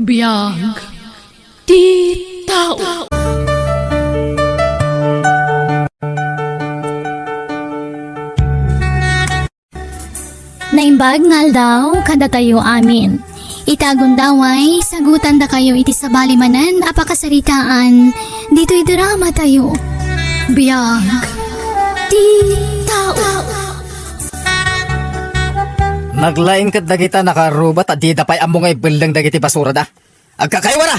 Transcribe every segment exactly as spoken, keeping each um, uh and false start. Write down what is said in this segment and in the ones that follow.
Biag ti tao. Naimbag nga aldaw kadatayo amin. Ita gundaway, sagutandakayo iti sabali manen a pakasaritaan ditoy drama tayo. Biag ti tao. Naglaing ket dagita nakaruba ta dida pay ammo nga ibelleng dagiti basurada. Agkakaiwara!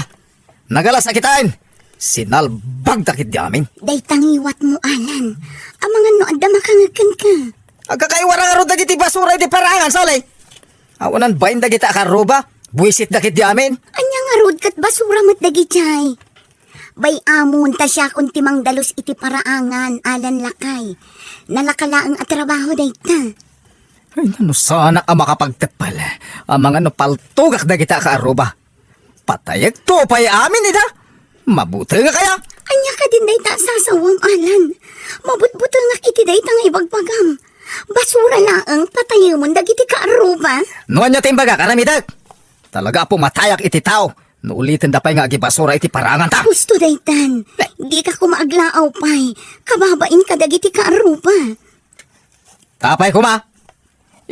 Nagalas a kitaen! Sinalbagda ketdi amin. Dayta ngiwatmo, Alan. Amangan no adda makangeg kenka. Agkakaiwara ngarud dagiti basura iti paraangan, Sally. Awanan bain dagita a karuba. Buisitda ketdi amin. Ania ngarud ket basura met dagiti ay. Bay-amon ta siakon ti mangdalus iti paraangan, Alan lakay. Nalaka laeng a trabaho dayta. Ay, nano sana a makapagteppel. Amangan no paltugak dagita a kaaruba. Patayek to pay amin ida. Mabutengak aya? Ania kadin dayta a sasawam, Alan? Mabutbutengak iti dayta nga ibagbagam. Basura laeng patayemon dagiti kaaruba. No ania ti imbagak, aramidek. Talaga a pumatayak iti tao no ulitenda pay nga agibasura iti paranganta. Husto daytan. Eh. Dika koma aglaaw pay. Kababain kadagiti kaaruba. Apay koma?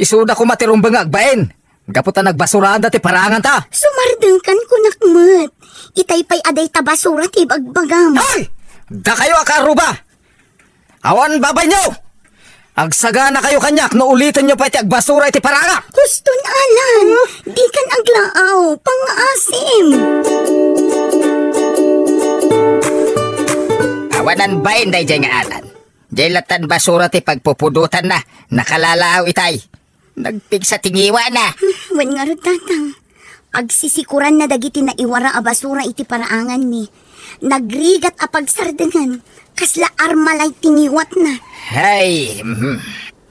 Isuda koma ti rumbeng nga agbain. Gapu ta nagbasuraanda ti paranganta. Sumardengkan kunak met. Itay pay a dayta basura ti ibagbagam. Hoy! Dakayo a kaaruba! Awan babainyo! Agsaganakayo kaniak no ulitenyo pay ti agbasura iti parangak! Huston, Alan! Dikan aglaaw! Pangngaasim! Awanan bain daydiay nga Alan. Diay lattan basura ti pagpupudotanna. Nakalalaaw itay. Nagpigsa ti ngiwana. Wen ngarud, Tatang. Agsisikuranna dagiti naiwara a basura iti paraanganmi. Nagrigat a pagsardengan. Kasla armalay ti ngiwatna. Hay, mhm.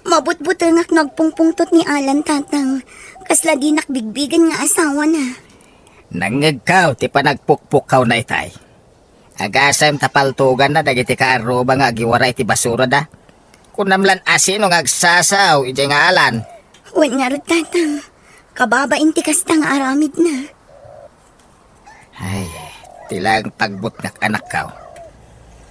Mabutbutengak no agpungpungtot ni Alan, Tatang. Kasla dinak bigbigen nga asawana. Nangngegkaw ti panagpukpukkawna itay. Agasem ta paltuganna dagiti kaaruba nga agiwara iti basurada. Kunam lan a sino nga agsasao idiay nga Alan. Wen ngarud, Tatang. Kababain ti kasta nga aramidna. Ay, ti laeng pagbutngak, anakkaw.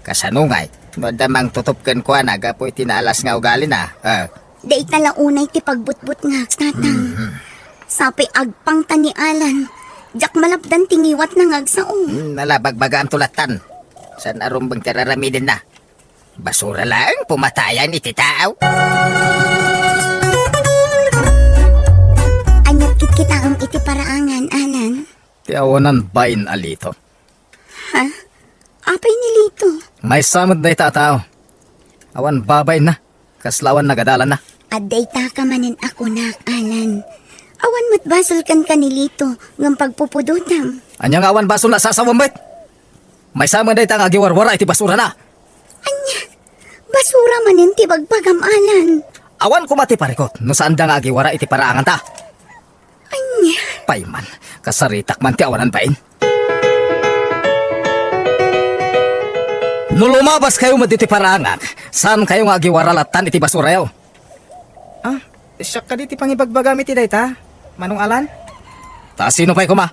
Kasano ngay no adda mangtutup kenkuana gapu iti naalas nga ugalina? Ah. Dayta la unay ti pagbutbutngak, Tatang. Mhm. Sapay agpangta ni Alan. Diak malapdan ti ngiwatna nga agsao. Hmm, nala, bagbagaamto lattan. Saan a rumbeng ti raramidenna? Basura laeng pumatayan iti tao. Aniat kitkitaem iti paraangan, Alan? Ti awanan bain a Lito. Ha? Apay ni Lito? Maysa met dayta a tao. Awan babainna. Kasla awan nagadalanna. Addayta ka manen a kunak, Alan. Awan met basol kenka ni Lito ngem pagpupudotam. Ania nga awan basol a sasawem met? Maysa met dayta nga agiwarwara iti basurana. Ania? Basura manen ti bagbagam, Alan. Awan koma ti parikot no saanda nga agiwara iti paraanganta. Ania? Payman, kasaritak man ti awanan bain. No lumabaskayo met ditoy paraangak, saankayo nga agiwara lattan iti basurayo. Ah, siak kadi ti pangibagbagam iti dayta, Manong Alan? Ta sino pay koma?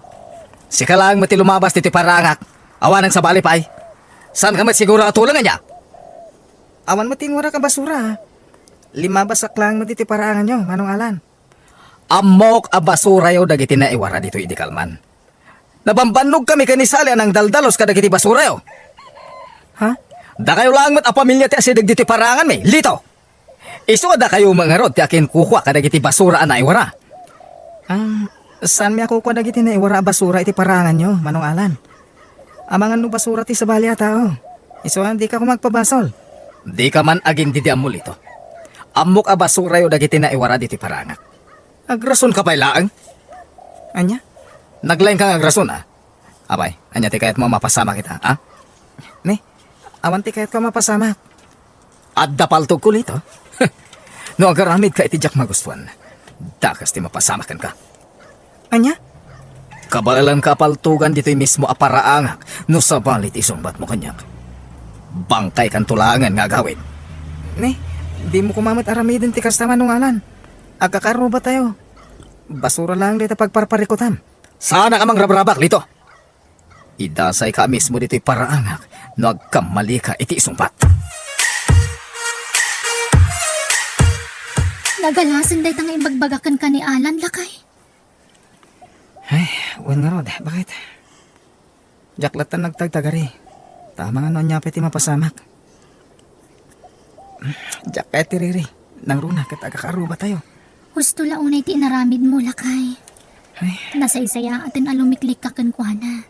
Sika laeng met ti lumabas ditoy paraangak. Awanen sabali pay. Saanka met siguro a tulong ania? Awan met ti inwarak a basura. Limabasak laeng met iti paraanganyo, Manong Alan. Ammok a basurayo dagiti naiwara ditoy idi kalman. Nabambannogkami ken ni Sally a nangdaldalos kadagiti basurayo. Ha? Dakayo laeng met a pamilia ti asideg ditoy paraanganmi, Lito. Isu a dakayo met ngarud ti akinkukua kadagiti basura a naiwara. Ah, saanmi a kukua dagiti naiwara a basura iti paraanganyo, Manong Alan. Amangan no basura ti sabali a tao. Isu a dika koma agpabasol. Dika man agindidiammo, Lito. Ammok a basurayo dagiti naiwara ditoy paraangak. Agrasonka pay laeng? Ania? Naglaingka nga agrason, a? Apay, ania ti kayatmo a mapasamak ita, a? Ni, awan ti kayatko a mapasamak. Adda paltogko, Lito. No agaramidka iti diak magustuan, dakes ti mapasamak kenka. Ania? Kabaelanka a paltogan ditoy mismo a paraangak no sabali ti isungbatmo kaniak. Bangkaykanto laengen nga agawid. Ni, dimo koma met aramiden ti kasta, Manong Alan. Agkakaarrubatayo. Basura laeng dayta pagparparikutam. Saanak a mangrabrabak, Lito. Idasayka a mismo ditoy paraangak no agkammalika iti isungbat. Nagalasen dayta nga imbagbagak kenka ni Alan, lakay. Ay, wen ngarud, bakit? Diak latta nagtagtagari. Ta amangan no ania pay ti mapasamak. Diak kayat ti riri. Nangruna ket agkakaarrubatayo. Husto la unay ti inaramidmo, lakay. Ay. Nasaysayaaten a lumiklikka kenkuana.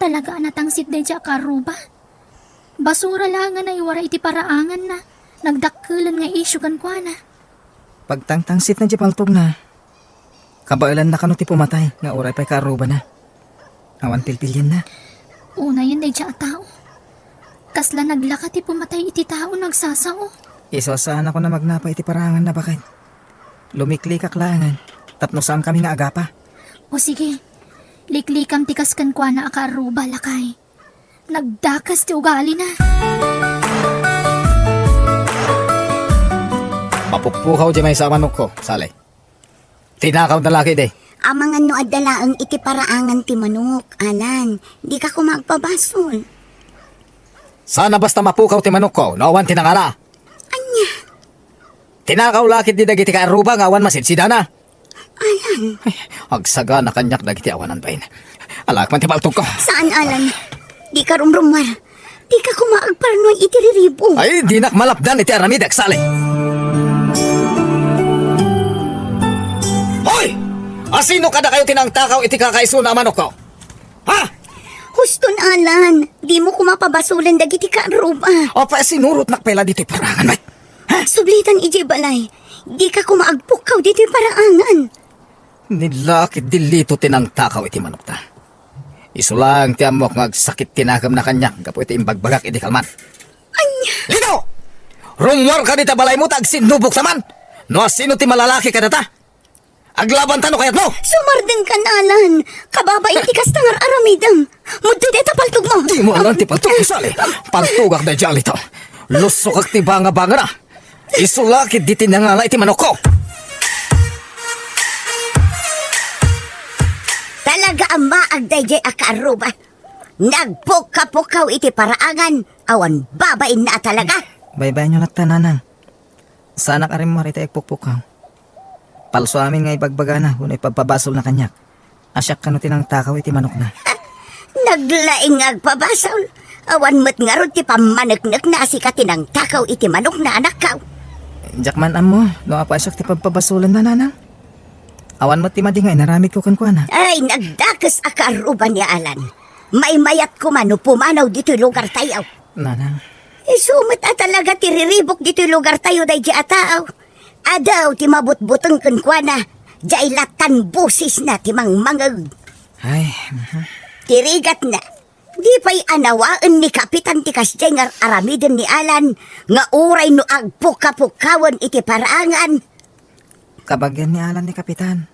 Talaga a natangsit daydiay a kaarruba. Basura la nga naiwaray iti paraanganna. Nagdakkelen nga isyu kenkuana. Pagtangtangsitna diay paltogna, kabaelanna kano ti pumatay nga uray pay kaarrubana. Awan pilpilienna. Unayen daydiay a tao. Kasla naglaka ti pumatay iti tao, nagsasao. Isu a saanakon a magnapa iti paraanganna, baket. Lumiklikak laengen tapno saankami nga agapa. O sige, liklikam ti kas kenkuana a kaarruba, lakay. Nagdakes ti ugalina. Mapukpukaw diay maysa a manokko, Sally. Tinakawda la ketdi. Amangan no adda laeng iti paraangan ti manok, Alan. Dika koma agpabasol. Saan a basta mapukaw ti manokko no awan ti nangala. Ania? Tinakaw la ketdi dagiti kaarruba nga awan masidsidana. Alan. Ay, agsagana kaniak dagiti awanan bain. Alaek man ti paltogko. Saan, Alan? Dika rumrummuar. Dika koma agparnuay iti riribo. Ay, dinak malapdan iti aramidek, Sally. Hoy! Asino kadakayo ti nangtakaw iti kakaisuna a manokko? Ha? Huston, Alan. Dimo koma pabasolen dagiti kaarruba. Apay, sinurotnak pay la ditoy paraangan, met. Ha? Sublitan idiay balay. Dika koma agpukkaw ditoy paraangan. Ni la ketdi Lito ti nangtakaw iti manokta. Isu laeng ti ammok nga agsakit ti nakemna kaniak gapu iti imbagbagak idi kalman. Ania? Lito! Rummuarka dita balaymo ta agsinnubokta man! No asino ti malalaki kadata? Aglabanta no kayatmo! Sumardengkan, Alan! Kababain ti kasta nga ar-aramidem! Muddi dayta paltogmo! Dimo alan ti paltogko, Sally! Paltogak daydiay, Lito! Lusokak ti bangabangana! Isu la ketdi ti nangala iti manokko. Talaga a maag daydiay a kaarruba. Nagpukkapukaw iti paraangan, awan babainna a talaga. Baybayanyo latta, nanang. Saanak a rimmuar iti agpukpukaw. Palso amin nga ibagbagana wenno ipabpabasolna kaniak. A siak kano ti nangtakaw iti manokna. Naglaing nga agpabasol. Awan met ngarud ti pammaneknekna a sika ti nangtakaw iti manokna, anakko. Diak man ammo no apay a siak ti pabpabasolenna, nanang. Awan met ti madi nga inaramidko kenkuana. Ay, nagdakes a kaarruba ni Alan. Maymayat koma no pumanaw ditoy lugartayo. Nanang. Isu met a talaga ti riribuk ditoy lugartayo daydiay a tao. Adu ti mabutbuteng kenkuana, diay lattan bosesna ti mangmangeg. Ay, mhm. Ti rigatna, di pay anawaen ni Kapitan ti kasdiay nga ar-aramiden ni Alan nga uray no agpukapukkawen iti paraangan. Kabagian ni Alan ni Kapitan.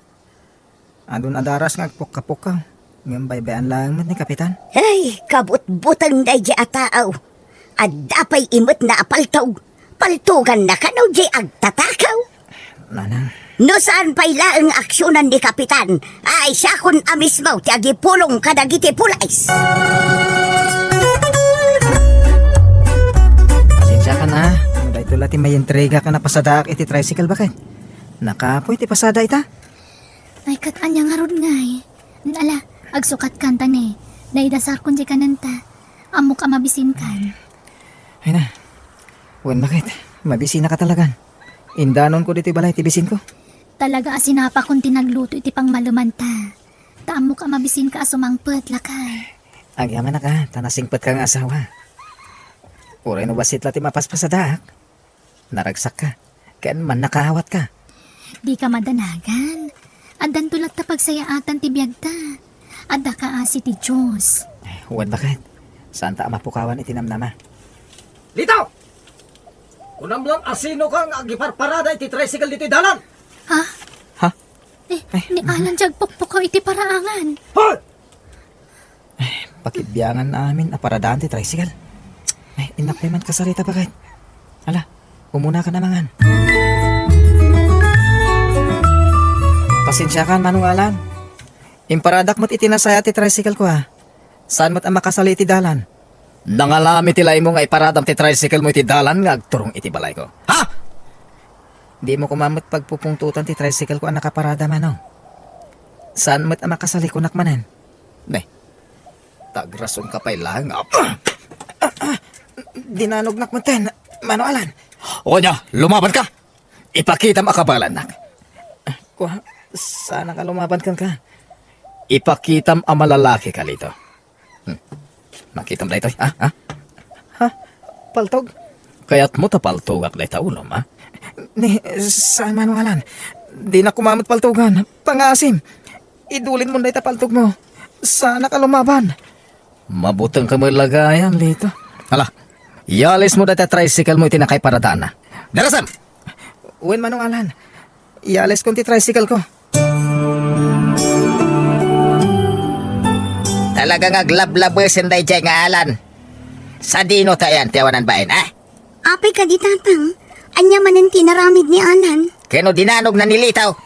Adun a daras nga agpukkapukaw, ngem baybay-an laeng met ni Kapitan. Ay, kabutbuteng daydiay a tao. Adda pay imetna a paltog. Paltoganna kano diay agtatakaw. Nanang. No saan pay laeng aksionan ni Kapitan, ay siakon a mismo ti agipulong kadagiti pulis. Pasensiakan a. Daytoy la ti maintrigak a napasadaak iti tricycle, baket. Nakapoy ti pasada ita. Ay, ket ania ngarud ngay? Ala, agsukatkan ta ne. Naidasarkon diay kanenta. Ammok a mabisinkan. Ay na. Wen, baket? Mabisinaka talagan. Indanonko ditoy balay ti bisinko. Talaga a sinapakon ti nagluto iti pangmalumanta. Ta ammok a mabisinka a sumangpet, lakay. Agyamanak a, ta nasingpetka nga asawa. Uray no bassit la ti mapaspasadaak. Naragsakka, ken mannakaawatka. Dika madanagan. Addanto latta pagsayaatan ti biagta. Adda kaasi ti Dios. Wen, baket? Saanta a mapukawan iti namnama. Lito! Kunam lang a sinoka nga agiparparada iti tricycle ditoy dalan? Ha? Ha? Eh, ni Alan diay agpukpukaw iti paraangan. Hoy! Pakibiangan amin a paradaan ti tricycle. Ay, innak pay man kasarita, baket. Ala, umuna ka na mangan. Pasensiakan, Manong Alan. Imparadak met iti nasayaat ti tricycle ko, a. Saan met a makasali iti dalan? Nangalami ti laymo nga iparadam ti tricycle mo iti dalan nga agturong iti balayko. Ha? Dimo koma met pagpupungtotan ti tricycle ko a nakaparada, Manong. Saan met a makasali kunak manen? Ne, tagrasonka pay laeng, a. Dinanognak metten, Manong Alan. O ania, lumabanka? Ipakitam a kabaelannak. Kua, saanak a lumaban kenka. Ipakitam a malalakika, Lito. Hmm. Makitam daytoy, ha? Ha? Ha? Paltog? Kayatmo ta paltogak dayta ulom, ha? Ni, saan, Manong Alan. Dinak koma met paltogan. Pangaasim. Idulinmon dayta paltogmo. Saanak a lumaban. Mabutengka met la gayam, Lito. Ala, ialismo dayta tricycle mo iti nakaiparadaanna. Darasem! Wen, Manong Alan. Ialiskon ti tricycle ko. Talaga nga aglablabesen daydiay nga Alan. Sadino ta ayan ti awanan bain, a? Apay kadi, Tatang? Ania manen ti inaramid ni Alan? Ken no dinanogna ni Lito?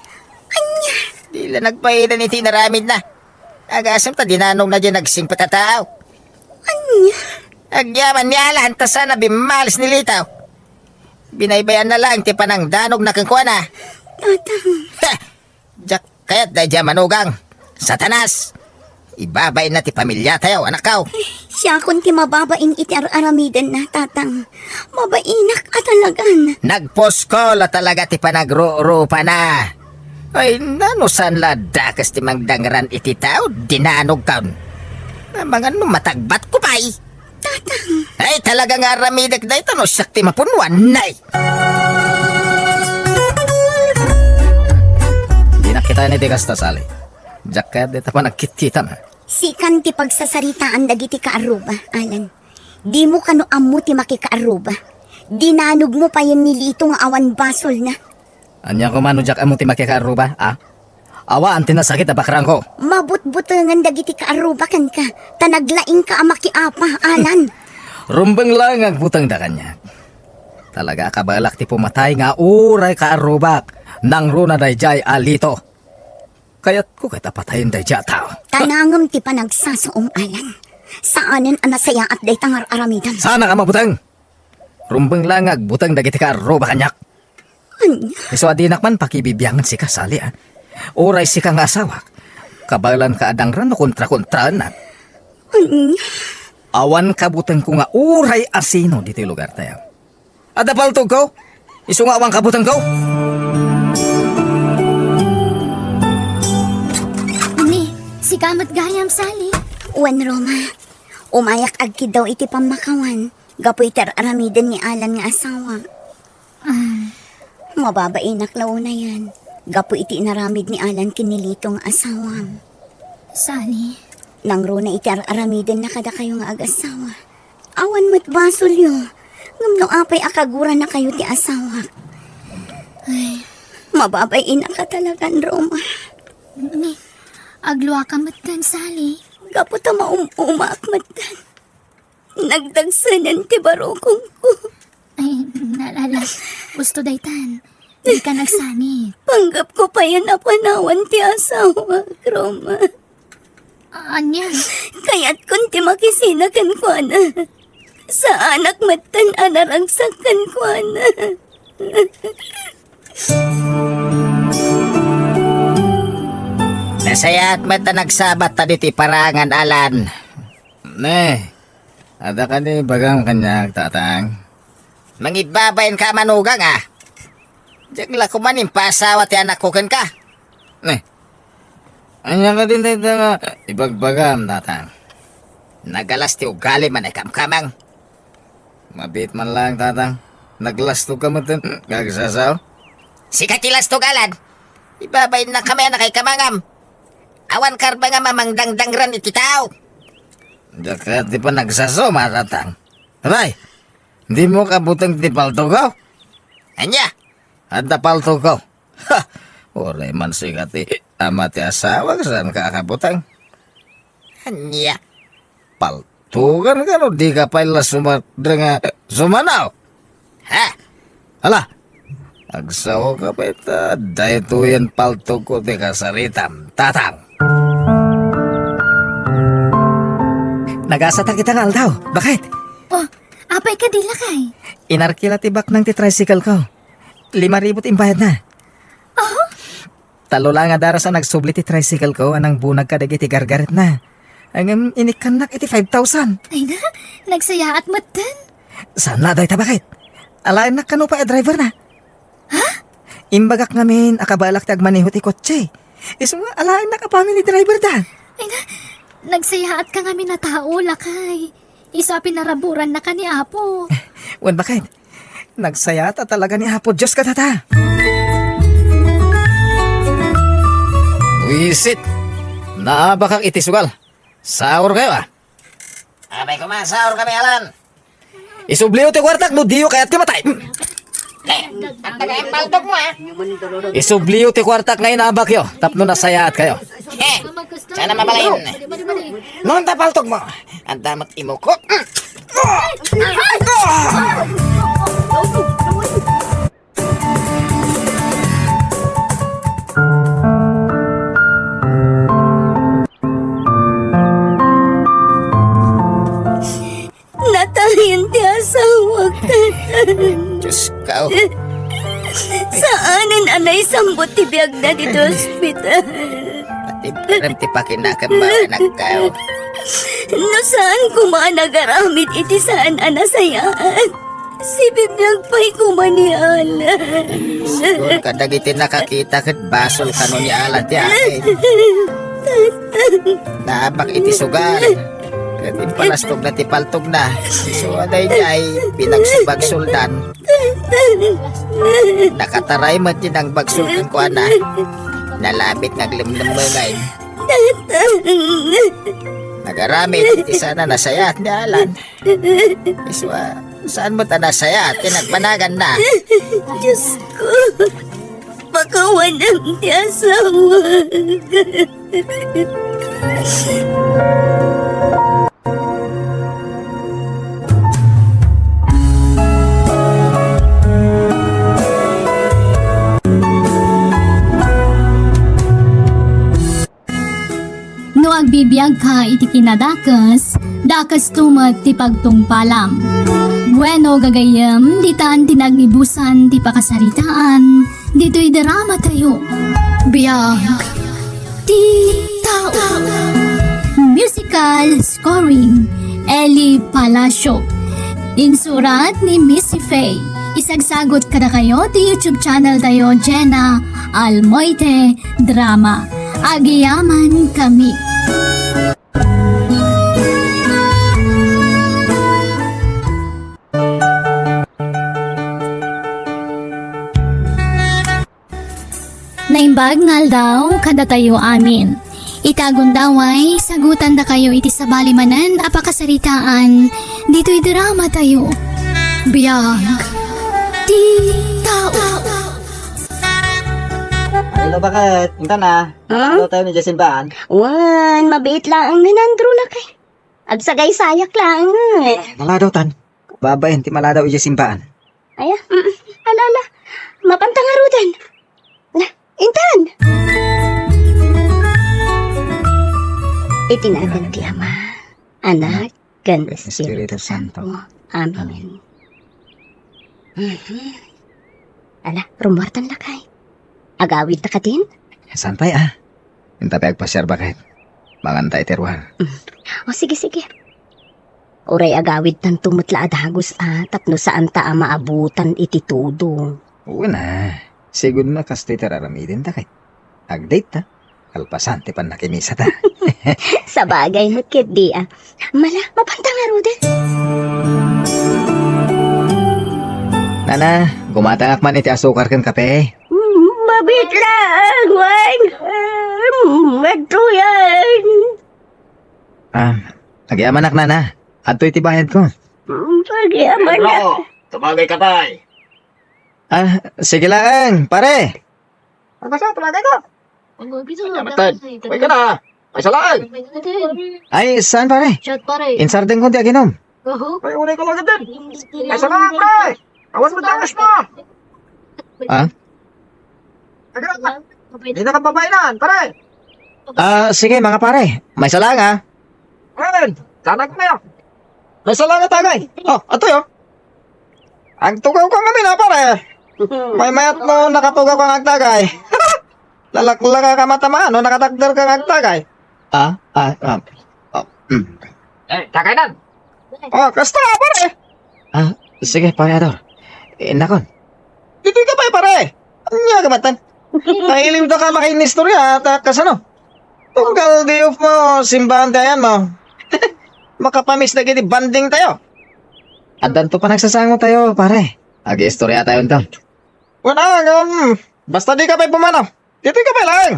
Ania? Di la nagpaidan iti inaramidna. Agasem ta dinanogna diay nagsingpet a tao. Ania? Agyaman ni Alan ta saan a bimmalis ni Lito. Binaybay-anna laeng ti panangdanogna kenkuana. Tatang. Ha! Diak kayat daydiay a manugang. Satanas! Ibabainna ti pamiliatayo, anakko. Siakon ti mababain iti ar-aramidenna, Tatang. Mabainak a talagan. Nagpusko la talaga ti panagrurupana. Ay, nano saan la dakes ti mangdangran iti tao, dinanogkon. Amangan no matagbatko pay. Tatang. Ay, talaga nga aramidek dayta no siak ti mapunuan, nay. Dinak kitaen iti kasta, Sally. Diak kayat dayta panagkitkitam, ha? Sikan ti pagsasaritaan dagiti kaarruba, Alan. Dimo kano ammo ti makikaarruba. Dinanogmo payen ni Lito nga awan basolna. Ania koma no diak ammo ti makikaarruba, a? Awan ti nasakit a bakrangko. Mabutbutengan dagiti kaarruba kenka, ta naglaingka a makiapa, Alan. Rumbeng laeng nga agbutengda kaniak. Talaga a kabaelak ti pumatay nga uray kaarrubak, nangruna daydiay a Lito. Kayatko ket a patayen daydiay a tao. Tanangem ti panagsasaom, Alan. Saanen a nasayaat dayta nga ar-aramidem. Saanak a mabuteng? Rumbeng laeng nga agbuteng dagiti kaarruba kaniak. Ania? Isu a dinak man pakibibiangen sika, Sally, a. Uray sika nga asawak, kabaelanka a dangran no kontrakontraennak. Ania? Awan kabutengko nga uray asino ditoy lugartayo. Adda paltogko? Isu nga awan kabutengko? Ni, sika met gayam, Sally. Wen, Roma. Umayak agkiddaw iti pammakawan gapu iti ar-aramiden ni Alan nga asawa. Ah. Mababainak la unayen gapu iti inaramid ni Alan ken ni Lito nga asawam. Sani? Nangruna iti ar-aramidenna kadakayo nga agasawa. Awan met basolyo, ngem no apay a kaguranakayo ti asawak. Ay. Mababainak a talagan, Roma. Ni, agluaka metten, Sally. Gapu ta maum-umaak metten. Nagdagsenen ti barukongko. Ay, na, na, na, gusto daytan. Dika nagsanit. Panggepko payen a panawan ti asawak, Roma. Ania? Kayatkon ti makisina kenkuana. Saanak metten a naragsak kenkuana. Nasayaat met a nagsabat ta ditoy parangan, Alan. Ne, adda kadi ibagam kaniak, Tatang? Mangibabainka a manugang, a. Diak la koma impaasawa ti anakko kenka. Ne, ania kadi dayta nga ibagbagam, Tatang? Nagalas ti ugalim a naikamkamang. Mabiit man laeng, Tatang. Naglastogka metten nga agsasao. Sika ti lastog, Alan. Ibabainnak kami a nakaikamangam. Awan karbengam a mangdangdangran iti tao. Diak kayat ti panagsasaom, Tatang. Ray, dimo kabuteng ti paltogko? Ania? Adda paltogko. Ha! Uray man sika ti ama ti asawak, saanka a kabuteng? Ania? Paltogan kano, dika pay la sumadre nga sumanaw? Ha? Hala, agsaoka pay ta daytoyen paltogko ti kasaritam, Tatang. Nagasatak ita nga aldaw. Bakit? Oh, apay kadi, lakay? Inarkila ti baknang ti tricycle ko. Lima ribu ti imbayadna. Oh? Tallo la nga daras a nagsubli ti tricycle ko a nangbunag kadagiti gargaretna. Ngem inikkannak iti five thousand. Ay na, nagsayaat metten. Saan la dayta, bakit? Alaennak kano pay a driver na. Ha? Imbagak ngamin a kabaelak ti agmaneho ti kotse. Isu nga alaennak a family driver da. Ay na, nagsayaat ka ngamin a tao, lakay. Isu a pinaraburan na ka ni Apo. Wen, bakit? Nagsayaat a talaga ni Apo Dios kadata. Wisit! Naabakak iti sugal. Saor kayo, ah. Apay koma, saor kami, Alan. Isubliyo ti kuartak no diyo kayat ti matay. Eh, ang taga paltok mo, ah. Isubliyo ti kuartak nga inabakyo tapno nasayaat kayo. He, sana mabalin. Noon ta paltok mo. Ang damat imukot. Natayen ti asawak. Diyos ko. Saanen a naisambot ti biagna ditoy ospital. Pati parang ti pakinakan ba, anak ko? No saan koma a nagaramid iti saan a nasayaat, sibibiag pay koma ni Alan. Siguro kadagiti nakakita ket basol kano ni Alan ti amin. Naabak iti sugal. Ket impalastogna ti paltogna. So, daydiay, pinagsubagsoldan. Nakataray met ti nangbagsul kenkuana. Nalabit nga aglemlemmengay. Nagaramid iti saan a nasayaat ni Alan. Isua, saan met a nasayaat ti nagbanaganna? Diyos ko, pakawanam ti asawa. No agbibiagka iti kinadakes, dakesto met ti pagtungpalam. Bueno, gagayyem, ditan ti nagibusan ti pakasaritaan ditoy dramatayo. Biag ti tao. Musical scoring, Eli Palacio. Insurat ni Missy Faye. Isagsagot kadakayo ti YouTube channel tayo, Jenna Almoite Drama. Agyamankami. Naimbag nga aldaw kadatayo amin. Ita gundaway, sagutandakayo iti sabali manen a pakasaritaan ditoy dramatayo. Biag ti tao. Hello, bakit? Intan na. Huh? Ano tayo ni Jasin Baan? Wan, mabiit laeng ni Nandro, lakay. Agsagaysayak laeng, eh. Maladaw tan. Babaen ti maladaw idiay simbaan. Aya, mm, ala, ala. Mapanta ngaruden. Na, intan. Iti nagan ti Ama, Anak, ken Espiritu Santo. Amen. Mhm. Ala, rummuartan lakay. Agawidta kadin? Saan pay, ah? Inta pay agpasiar, bakit? Manganta iti ruar. Mm. O, sige, sige. Uray agawidtanto met la a dagus, ah, tapno saanta a maabutan iti tudong. Wen a, sigud no kastoy ti ar-aramidenta, ket agdate ta. Kalpasan ti pannakimisa ta. Sabagay met ketdi, ah. Mala, mapanta ngaruden. Nana, gumatangak man iti asukar ken kape. Mm, mabiit laeng, wen. Mm, agtoyen. Ah, agyamanak, Nana. Adtoy ti bayadko. Mm, agyamanak. Pedro, tumagay ka pay. Ah, sige laeng, pare. Ano sa, tumagay ka? Ay, matad. Uy ka na. Ay, salaang. Ay, saan, pare? Shot, pare. Insardeng ko ti aginom. Oho. Ay, unay ka lang din. Ay, salaang, pre. Awan mo danas mo. Ah? Aga, di na ka babae na, pare. Ah, sige, mga pare. May salaang, ah. Ayan. Tanag na yan. May salamat, tagay. Oh, ato yun. Agtugaw ka ngamin, ha, pare. Maymayat no nakatugaw ka nga agtagay. Lalaklaka ka matamaan no nakatakder ka nga agtagay. Ah, ah, ah. Ah, mm. Eh, tagay nan. Oh, kasta, pare. Ah, sige, pare Ador. Eh, nakon. Ditoy ka pay, pare. Ania ka matan? Nailiw da ka makainistorya, ta kasano? Tunggal di mo simbahan tayan mo. Makapamiss dagiti banding tayo. Addanto panagsasango tayo, pare. Agiistorya tayo, anto? Wala, um, basta di ka pay pumanaw. Ditoy ka pay laeng.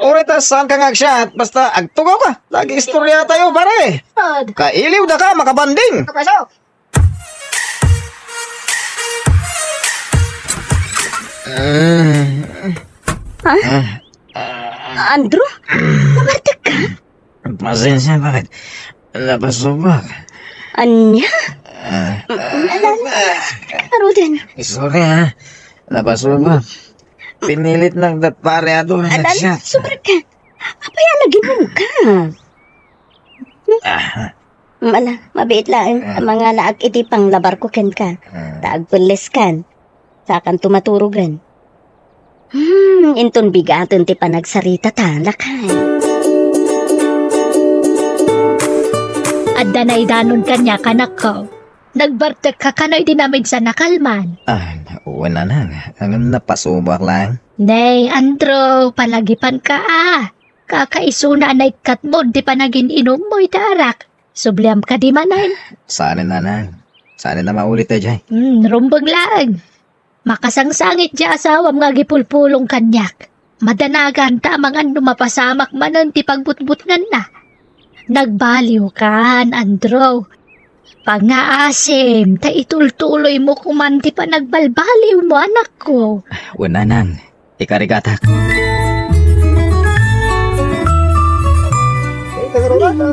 Uray ta saan ka nga agsiat, basta agtugaw ka. Agiistorya tayo, pare. Kailiw da ka, makabanding. Ah. Ah. Ah. Andrew? Nabartek ka? Pasensya, bakit? Napasubak. Ania? Ah. Mm, ala, ala. Aruden. Sorry, ha. Napasubak. Pinilit nang dat pare ato nga Ala, nagsiat. Sobra ka. Apay a naginom ka? Ah. Mm, ala, mabiit laeng. Ah. Mangalaak iti panglabar ko kenka. Ah. Ta agpelles kan. Sakanto maturogen. Hmm, inton bigaten ti panagsarita ta, lakay. Adda naidanon kaniak, anakko. Nagbartek ka kano idi namidsa nakalman. Ah, wen, nanang. Ngem napasubak laeng. Nay, Andrew, palagipan ka, ah. Kakaisuna a naikkatmo ti panagin-inummo iti arak. Subliam kadi manen. Saanen, nanang. Saanen a maulit daydiay. Hmm, rumbeng laeng. Makasangsangit ti asawam nga agipulpulong kaniak. Madanagan ta amangan no mapasamak manen ti pagbutbutnganna. Nagbaliw kan, Andrew. Pangngaasim, ta itultuloymo koman ti panagbalbaliwmo, anakko. Wen, nanang, ikarigatak.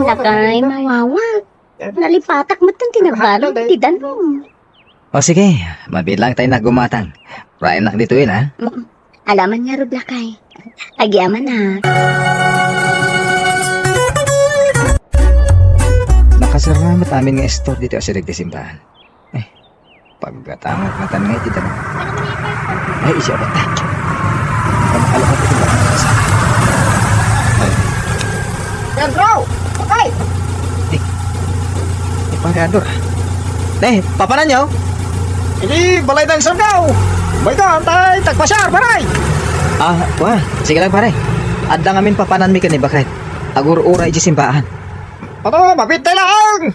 Lakay, mawawa. Nalipatak met ti nagbalud iti danum. O sige, mabiit laeng ta innak gumatang. Raennak ditoyen, ha? Mm. Alaman ngarud, lakay. Agyamanak. Nakasaramat amin nga istor ditoy asideg ti simbahan. Eh, paggatangat ngatan nga iti danum. Ay, isya ba? Pagkalakat iti danum. Ay. Pedro! Patay! Eh, eh, Pare Ador. Eh, papananyo? Idi balay dang Surigao. Bay ka, antay, tagpasiar, pare! Ah, wa, sige lang, pare. Adda ngamin papananmi ken ni Bakay. Agur-ura iti simbahan. Ano, mabitay lang!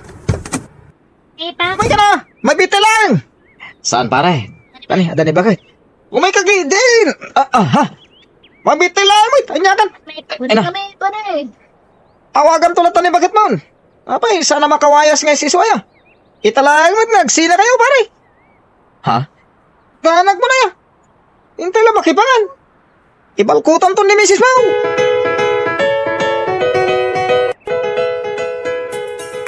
Ipa. May ka na! Mabitay lang! Saan, pare? Kani, adda ni Bakay? Umay ka gidin! Ah, ah, ha? Mabitay lang, may tanyakan! May Ay, na. Kami, pare. Awagan to lang ni Bakit mon. Apay, sana makawayas nga isisuaya. Ita lang met nga agsina kayo, pare. Ha? Kanak mo na ya. Intay lang makipangan. Ibalkutan to ni misis mo.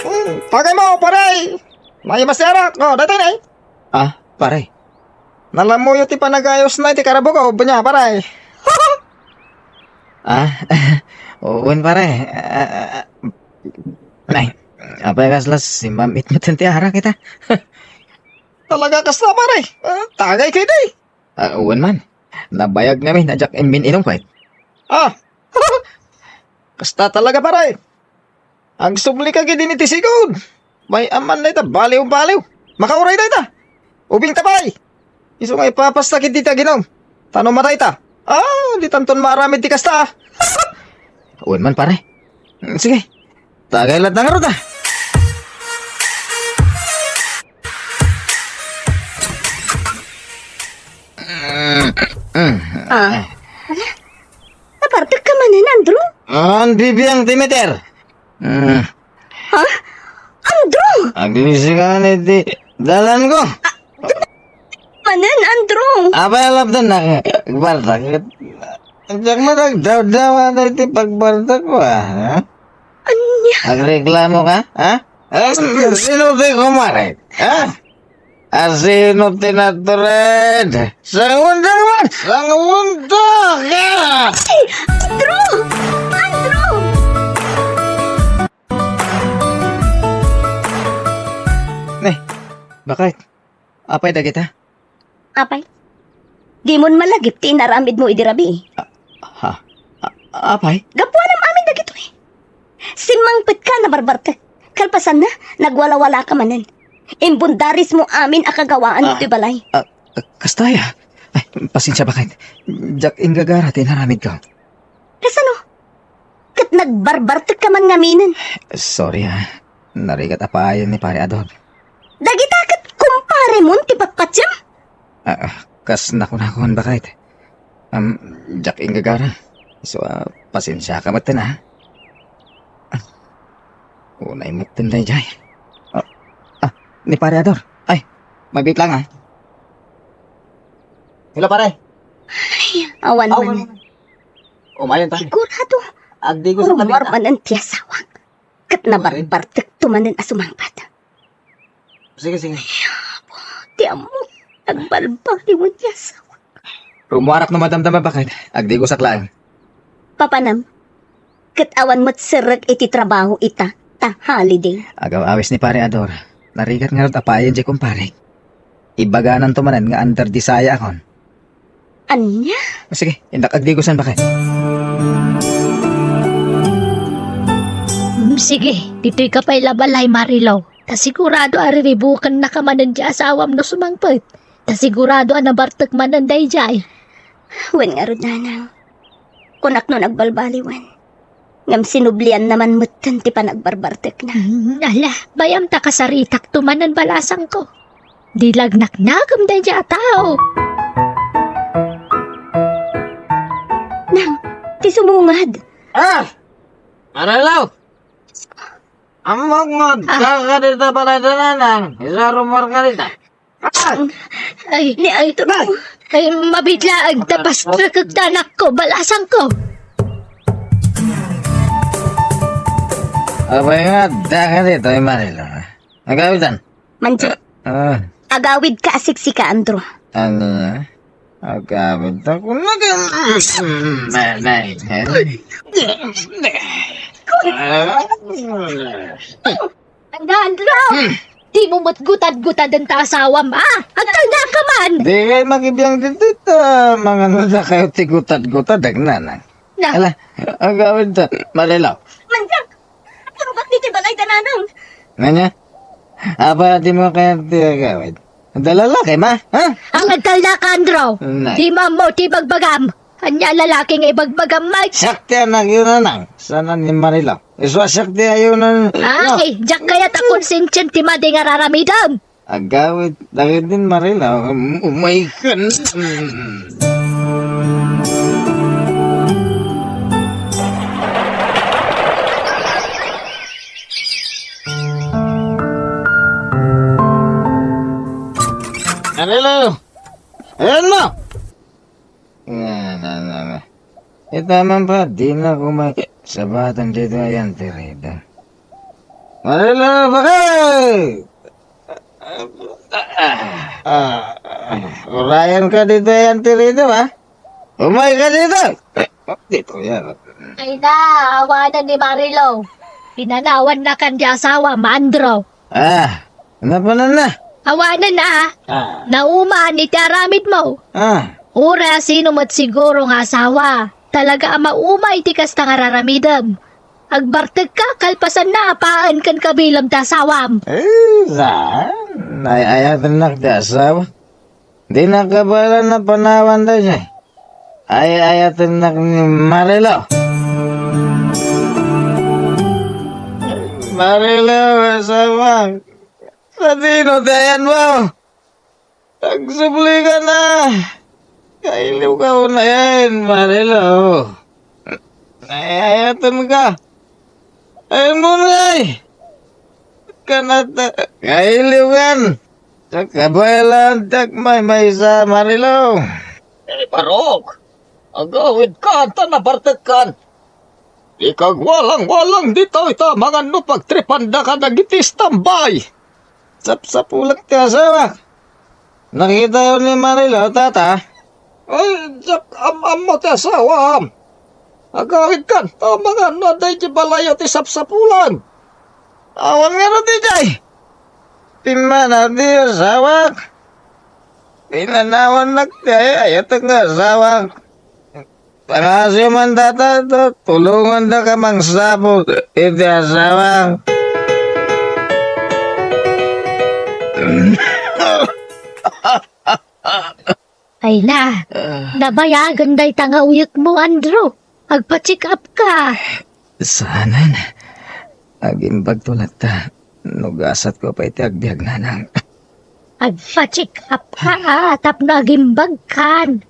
Hmm, tagay mo, pare. May mas tiarak. Oh, dati na eh. Ah, pare. Nalamuyo ti panagayos na iti karabok, oh, banya, pare. Ah, wen, pare. Ah, ah, ah. Nay, apay kasla simam-it met ti arak ita. Talaga kasta, pare. Ah, tagay kayo, day. Ah, wen man. Nabayag ngamin, ajak immin-inum, pare. Ah, kasta talaga, pare. Agsubli ka gidin iti sigud. May aman na ita, baliw-baliw. Makauray na ita. Ubing ta pay. Isu nga ipapasta iti ta ginum. Tano matay ta. Ah, di tanton maaramid ti kasta, ah. Wen man, pare. Mm, sige. Tagay lat na ngarud, ah. Mm, mm. Ah. Ala? Nabartek ka manen, Andrew? Ah, bibiang ti meter. Mm. Ha? Andrew! Aglisi ka na iti dalan ko. Manen, Andrew! Apay a lapdan na, agbartak. Diak man agdawdawa na iti pagbartak ko, ah, ha? Ania? Agreklamo ka, ha? Ah, sino ti kumare? Ha? Asino ti natured? Sangundo man! Sangundo ka! Ay! Andrew! Andrew! Bakit? Apay dagita? Apay? Dimon malagip ti inaramidmo idi rabii. Ha? A-, apay? Gapuanam amin dagitoy. Simmangpetka a nabarbartek. Kalpasanna, nagwalawalaka manen. Imbundarismo amin a kagawaan Ah, ditoy balay. ah, kasta aya? Ay, pasensia, bakit? Diak inggagara ti inaramidko. Kasano? Ket nagbarbartekka man ngaminen. Sorry, ha. Narigat a paayen ni Pare Ador. Dagita ket kumparemon ti patpatiem? Ah, ah, kas nakunakon, bakit? Am, diak inggagara. So, ah, pasensiaka metten, ha? Ah, unay metten daydiay. Ah, ah, ni Pare Ador. Ay, mabiit lang, ha? Hello, pare. Awan Awan man. man. Umayon, pare. Sigurado. Agdigo sa Rumor tabi. Manen ti asawak. Ket nabarbartekto manen a sumangpet. Sige, sige. Ti ammo, nagbalbaliwen ti asawa. Rumuarak no madamdama, bakit? Agdigosak laeng. Papanam, ket awan met serrek iti trabaho ita, ta holiday. Agaw-awis ni Pare Ador. Narigat ngarud a paayen diay kumparek. Ibagananto manen nga under the sayaakon. Ania? Sige, indak agdigosan, bakit? Mm, sige, ditoy ka pay la balay, Marilou. Ta sigurado a riribukennaka manen ti asawam no sumangpet. Ta sigurado a nabartek manen daydiay. Wen ngarud, nanang. Kunak no nagbalbaliwen. Ngem sinublianna man metten ti panagbarbartekna. Mm, ala, bay-am ta kasaritakto manen balasangko. Di lagnaknakam daydiay a tao. Nang, ti sumungad. Ah! Marilou! Ammok nga, Ah. Kaka dita balay da nanang. Isa rumor ka dita. Ay, ni ay, ay, mabiit laeng ta pastrekek ta anakko, balasangko. Apay nga, daka ditoy, Marilou. Agawidan. Manjak. Ah. Agawidka a siksika, Andrew. Ano na? Agawid ta kun-, Andrew! Hmm. Dimo met gutad-gutaden ta asawam, a? Agtalnaka man! Di kay makibiang ditoy ta, mangano da kayo ti gutad-gutad, agnana. Na. Ala, agawid ta, Marilou. Manjak! Purbat ni ti balay da nanang. Nanya? Apa, dimo kaya ti agawid? Adda lalaki, ma? Ha? Agtalnaka, Andrew. Nay. Di mo ammo ti bagbagam. Ania lalaki nga ibagbagam, Mike? Siak ti anakyo, nanang. Sana ni Marilou. Isu a siak ti ayo na, Ay, diak kayat a konsensian ti madi nga raramidem. Agawid, dagiti Marilou, um, umay ka na. Marilou! Ayan mo! Nga, nga, nga, nga. Ita man pa, di na ko may sabatan dito ayan, tirida. Marilou, bakit? Ah, ah, urayan ka dito ayan, tirida, ha? Umay ka dito! Dito, yan. Ay na, awanan ni Marilou. Pinanawan na kan di asawa, Andrew. Ah, napanan na? Awanan na, ah. Ah. Nauman iti aramid mo. Ah. Uray a sino met siguro nga asawa. Talaga a maumay ti kasta nga raramidem. Agbartek ka, kalpasan na, apaen ken kabilam ti asawam. Eh, saan? Ay, ayatennak ti asawa. Di nakabaelan a panawan daydiay. Ay, ayatennak ni Marilou. Marilou, asawa. Sadino ti ayanmo? Agsubli ka na. Kailiw ka unayen, Marilou. Ay, ayaten ka. Ay, munay! Kanata, kailiwan! Kabaelan tak may maysa, Marilou! Eh, Barok! Agawid ka, ta nabartek kan! Ikagwalang-walang ditoy ta mangan no pagtripan da kadagiti istambay! Sapsapulak ti asawa. Nakitayo ni Marilou, tata? Ay, diak am-ammo ti asawam. Agawid kan, ta mangan no adda iti balayo ti sapsapulan. Awan nga no ti jay. Pimmanaw ti asawak. Pinanawannak ti ay-ayatek nga asawak. Pangasyo man data, ta tulongandaka mangsapul iti asawak. Ay na, nabayagen dayta nga uyekmo, Andrew. Agpa-check up ka. Saanen. Agimbagto latta no gasatko pay ti agbiag, nanang. Agpa-check up ka, ah, tapno agimbagkan.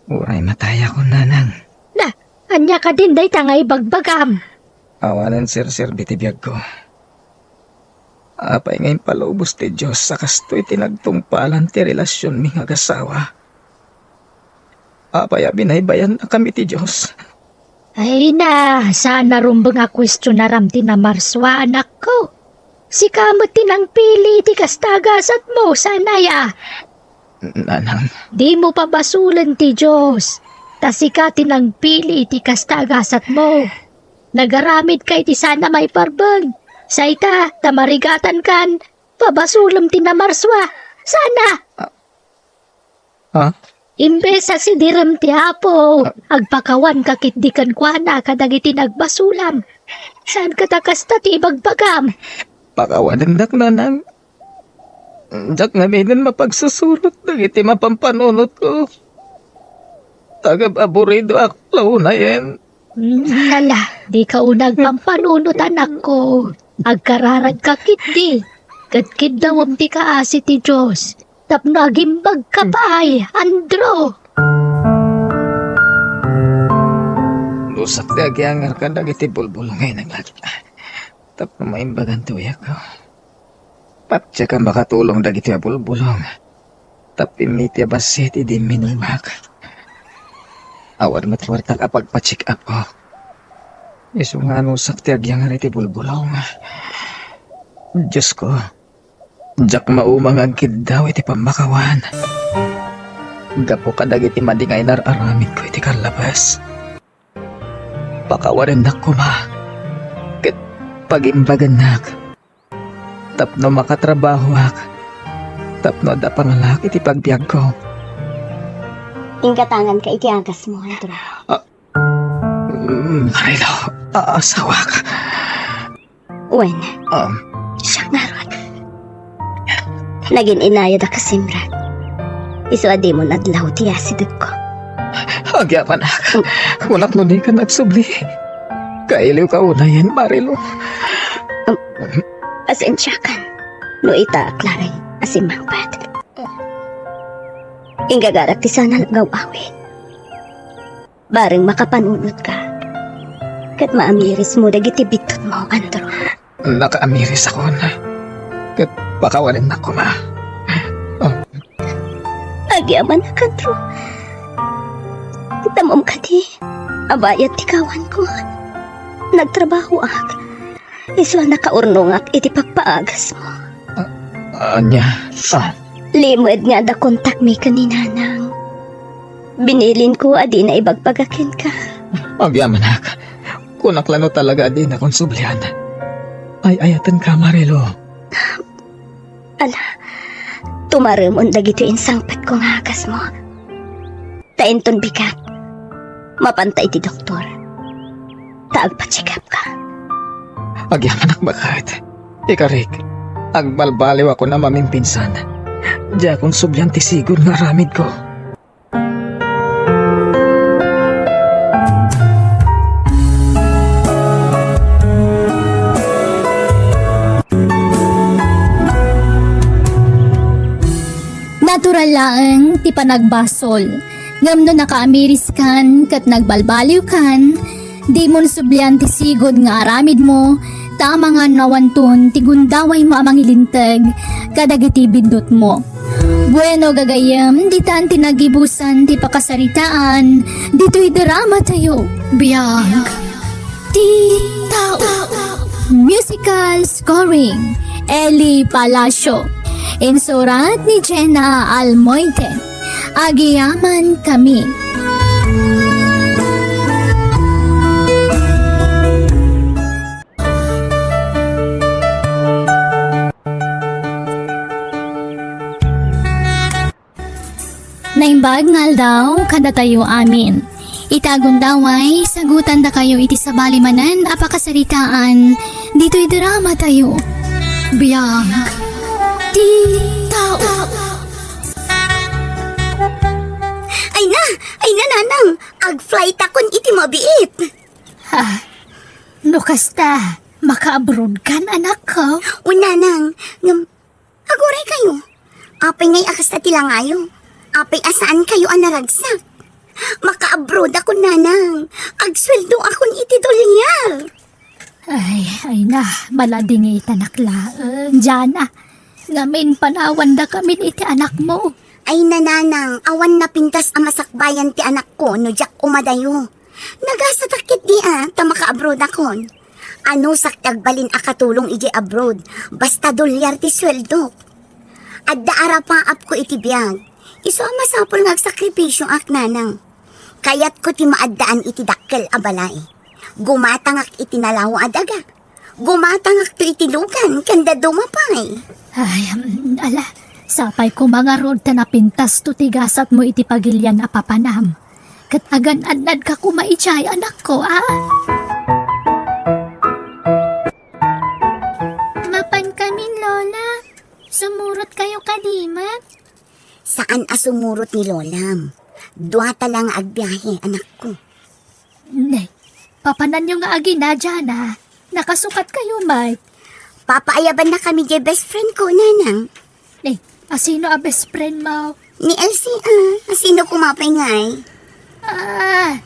Uray matayakon, nanang. Na, ania kadin dayta nga ibagbagam? Awanen serserbi ti biagko. Apay nga impalubos ti Dios a kastoy ti nagtungpalan ti relasionmi nga agasawa? Apay a binaybay-annakami ti Dios? Ay na, saan a rumbeng a kuestionaram ti namarsua, anakko. Sika met ti nangpili iti kasta a gasatmo, saan aya? Nanang. Dimo pabasolen ti Dios, ta sika ti nangpili iti kasta a gasatmo. Nagaramidka iti saan a maiparbeng. Sayta, ta marigatankan, pabasolem ti namarsua. Saan a? Ah. Ha? Imbes a sidirem ti Apo, ah, agpakawanka ketdi kenkuana kadagiti nagbasolam. Saanka ta kasta ti ibagbagam? Pakawanennak, nanang. Diak ngaminen mapagsusurot dagiti mapampanunotko. Agab-aburidoak la unayen. Mm, ala, dika unay agpampanunot, anakko. Agkararagka ketdi, ket kiddawem ti kaasi ti Dios, tapno agimbagka pay, Andrew. Lusak ti agianger kadagiti bulbulong nga inaglagian. Tapno maimbagan ti uyekko. Patiek a makatulong dagiti a bulbulong. Tapno immay ti a bassit idi imminulmak. Awan met kuartak a pagpa-check up-ko. Isu nga anusak ti agianger iti bulbulong. Diosko, diak mauma nga agkiddaw iti pammakawan. Gapu kadagiti madi nga inar-aramidko iti kallabas. Pakawanennak koma, ket pagimbagennak tapno makatrabahoak, tapno adda pangalak iti pagbiagko. Inggatanganka iti agasmo, Andrew. Ah, mm, Marilo, a-, asawak. Wen, um, siak ngarud. Nagin-inayad a kasimrek. Isu a dimon adlaw ti asidegko. Agyamanak, mm, kunak no dika nagsubli. Kailiwka unayen, Marilo. Um, pasensiakan no itaak laeng a simmangpet. Inggagarak ti saan a nagaw-awid. Bareng makapannunot ka, ket maamirismo dagiti biddutmo, Andrew. Nakaamirisakon, ket pakawanennak koma. Oh. Agyamanak, Andrew. Ammom kadi a bayat ti kawanko. Nagtrabahoak. Isu a nakaurnongak iti pagpaagasmo. A-, ania? Ah. Limed nga adda kontakmi ken ni Nanang. Binilinko a dina ibagbaga kenka. Agyamanak, kunak la no talaga a dinakon sublian. Ay-ayatenka, Marilo. Ala, tumaremon dagitoy insangpetko nga agasmo. Ta inton bigat, mapanta iti doktor. Ta agpa-check up ka. Agyamanak, baket. Ikarik, agbalbaliwakon a mamimpinsan. Diakon sublian ti sigud nga aramidko. Natural laeng ti panagbasol, ngem no nakaamiriskan ket nagbalbaliwkan, dimon sublian ti sigud nga aramidmo, ta amangan no awanton ti gundawaymo a mangilinteg kadagiti biddutmo. Bueno, gagayyem, ditan ti nagibusan ti pakasaritaan ditoy dramatayo. Biag ti tao. Musical scoring, Eli Palacio. Insurat ni Jenna Almoite. Agyamankami. Naimbag nga aldaw kadatayo amin. Ita a gundaway, sagutandakayo iti sabali manen a pakasaritaan ditoy drama tayo. Biag ti tao. Ay na! Ay na, nanang! Agflight akon iti mabiit! Ha? No kasta, maka-abroad kan, anakko? O, nanang, ngem, aguray kayo. Apay ngay a kasta ti langayo? Apay a saan kayo a naragsak? Maka-abroad ako, nanang. Agsueldo akon iti dolyar. Ay, ay na, maladingitanak laeng, Jana. Ngamin panawandakamin iti anakmo. Ay, nanang, awan napintas a masakbayan ti anakko no diak umadayo. Nagasatak ketdi a, ta maka-abroad akon. Anusak ti agbalin a katulong idiay abroad, basta dolyar ti sueldok. Adda arapaapko iti biag. Isu a masapul nga agsakripisioak, nanang. Kayatko ti maaddaan iti dakkel a balay. Gumatangak iti nalawa a daga. Gumatangakto iti lugan ken dadduma pay. Ay, mm, ala, sapay koma ngarud ta napintasto ti gasatmo iti pagilian a papanam. Ket agan-annadka koma idiay, anakko, a? Mapankamin, Lola. Sumurot kayo kadi met? Saan a sumurot ni Lolam. Duata la nga agbiahe, anakko. Nay, papananyo nga agina, Jana. Nakasukat kayo, Mike. Papaayabannakami diay best friend ko, nanang. Nay, asino a best friend mo? Ni Elsie, a. Asino koma pay ngay? Ah,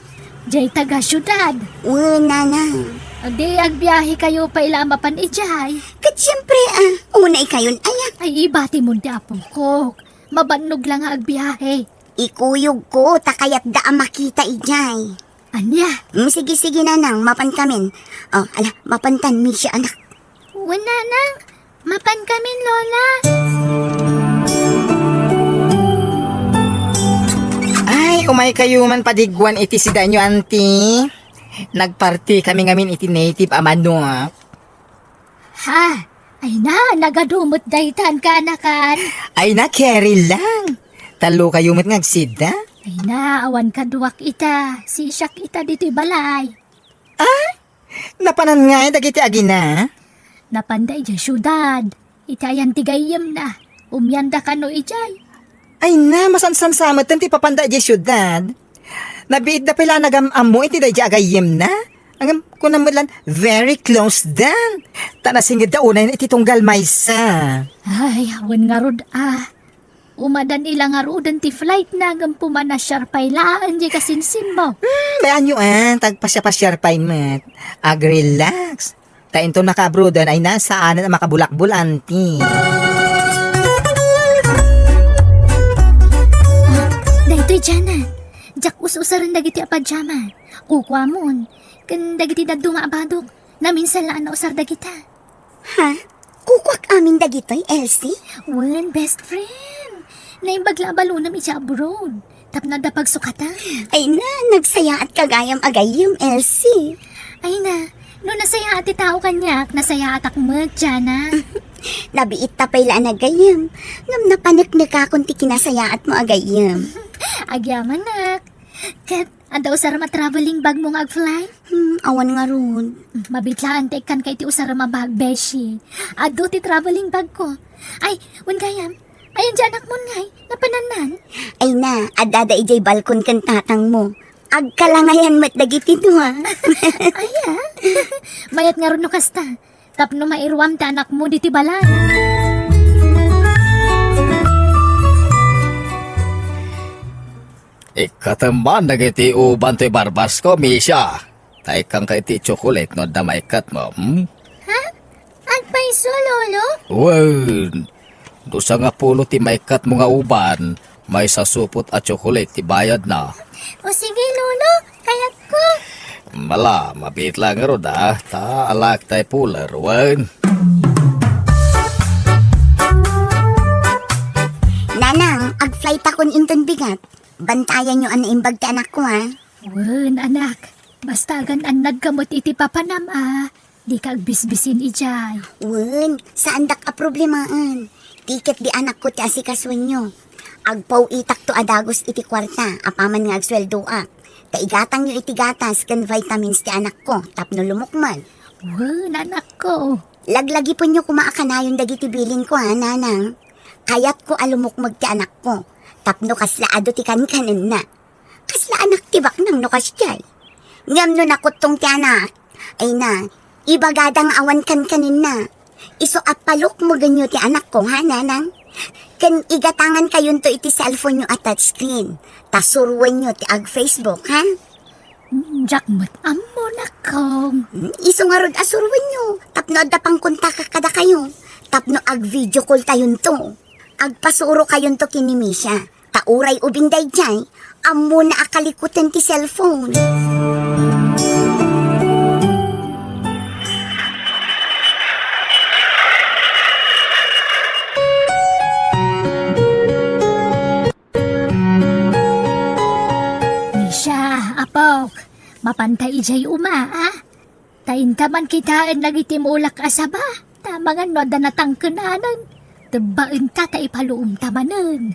diay taga-siudad. Wen, nanang. Di agbiahe kayo pay la a mapan idiay. Ket siempre, a. Unay kayon, aya. Ay, ibati mon ti apok. Mabannog la nga agbiahe. Ikuyogko, ta kayatda a makita idiay. Ania? Mm, sige, sige, nanang, mapankamin. O, ala, mapantan, Misha, anak. Wen, nanang, mapankamin, Lola. Ay, umay kayo man padigwan iti sidaenyo, anti. Nagparti kami ngamin iti native a manok. Ha? Ay na, nagadu met daytan kaanakan. Ay na, carry lang. Tallo kayo met nga agsida. Ay na, awan kaduak ita. Sisiak ita ditoy balay. Ah? Napanan ngay dagiti agina? Napanda idiay siudad. Iti ayan ti gayyemna. Umyanda kano idiay. Ay na, masansansa met ti papanda idiay siudad. Nabiitda pay la nagam-ammo iti daydiay a gayyemna. Ngem, kuna met lan, very close dan. Ta nasingedda unayen iti tunggal maysa. Ay, awan ngarud a. Umadan ila ngaruden ti flight na ngem pumanasiar pay laeng diay kasinsinmo. Hmm, bayanyo a, tagpasiapasiar pay met. Agrelax. Ta inton makaabroaden ay na, saanen a makabulakbul, anti. Ah, daytoy, Jana. Diak us-usaren dagiti a pajama. Kukuamon. Ken dagiti dadduma a badok. Naminsan la a nausar dagita. Ha? Kukuak amin dagitoy, Elsie? Wen, best friend. Naimbag la a balonam iti abroad. Tapno adda pagsukatan. Ay na, nagsayaatka gayam a gayyem, Elsie. Ay na, no nasayaat ti tao kaniak, nasayaatak met, Jana. Nabiitta pay la a naggayyem. Ngem napaneknekakon ti kinasayaatmo a gayyem. Agyamanak. Ket, adda usarem a traveling bagmo nga agfly? Hmm, awan ngarud. Hmm, mabiit laeng ta ikkanka iti usarem a bag, beshi. Adu ti traveling bagko. Ay, wen gayam, ayan diay anakmon ngay? Napanannan? Ay na, addada idiay balkon ken tatangmo. Agkalangayan met dagiti dua. Aya? Mayat ngarud no kasta. Tapno mairuam ti anakmo ditoy balay. Ikkatem man dagiti uban toy barbasko, Misha. Ta ikkanka iti tsokolate no adda maikkatmo, hmm? Ha? Agpayso, Lolo? Wen, no sangapulo ti maikkatmo nga uban, maysa supot a tsokolate ti bayadna. O sige, Lolo, kayatko. Ala, mabiit la ngarud a, ta alaek tay puler, wen. Nanang, agflight akon inton bigat. Bantayanyo a naimbag ti anakko, a. Wen, anak. Basta agan-annadka met iti papanam a, dika agbisbisin idiay. Wen, saandak a problemaen. Ti ket di anakko ti asikasoenyo. Agpaw-itakto a dagus iti kuarta apaman nga agsueldoak. Ta igatangyo iti gatas ken vitamins ti anakko tapno lumukmeg. Wen, anakko. Laglagipenyo koma a kanayon dagiti bilinko, a, nanang. Kayatko a lumukmeg ti anakko tapno kasla adu ti kankanenna. Kasla anak ti baknang no kasdiay. Ngem no nakuttong ti anak, ay na, ibagada nga awan kankanenna. Isu a palukmegenyo ti anakko, ha, nanang? Ken igatangankayonto iti cellphone-yo a touchscreen. Ta suroenyo ti ag-Facebook, ha? Diak met ammo, nakong. Hmm, isu ngarud a suroenyo. Tapno adda pangkontakak kadakayo. Tapno ag-video call-tayonto. Agpasurokayonto ken ni Misha. Ta uray ubing daydiay, ammona a kalikutan ti cellphone. Misha, apok, mapanta idiay uma, a? Ta inta man kitaen dagiti mulak a saba, ta amangan no adda natangkenanan. Tebbaenta ta ipaluomta manen.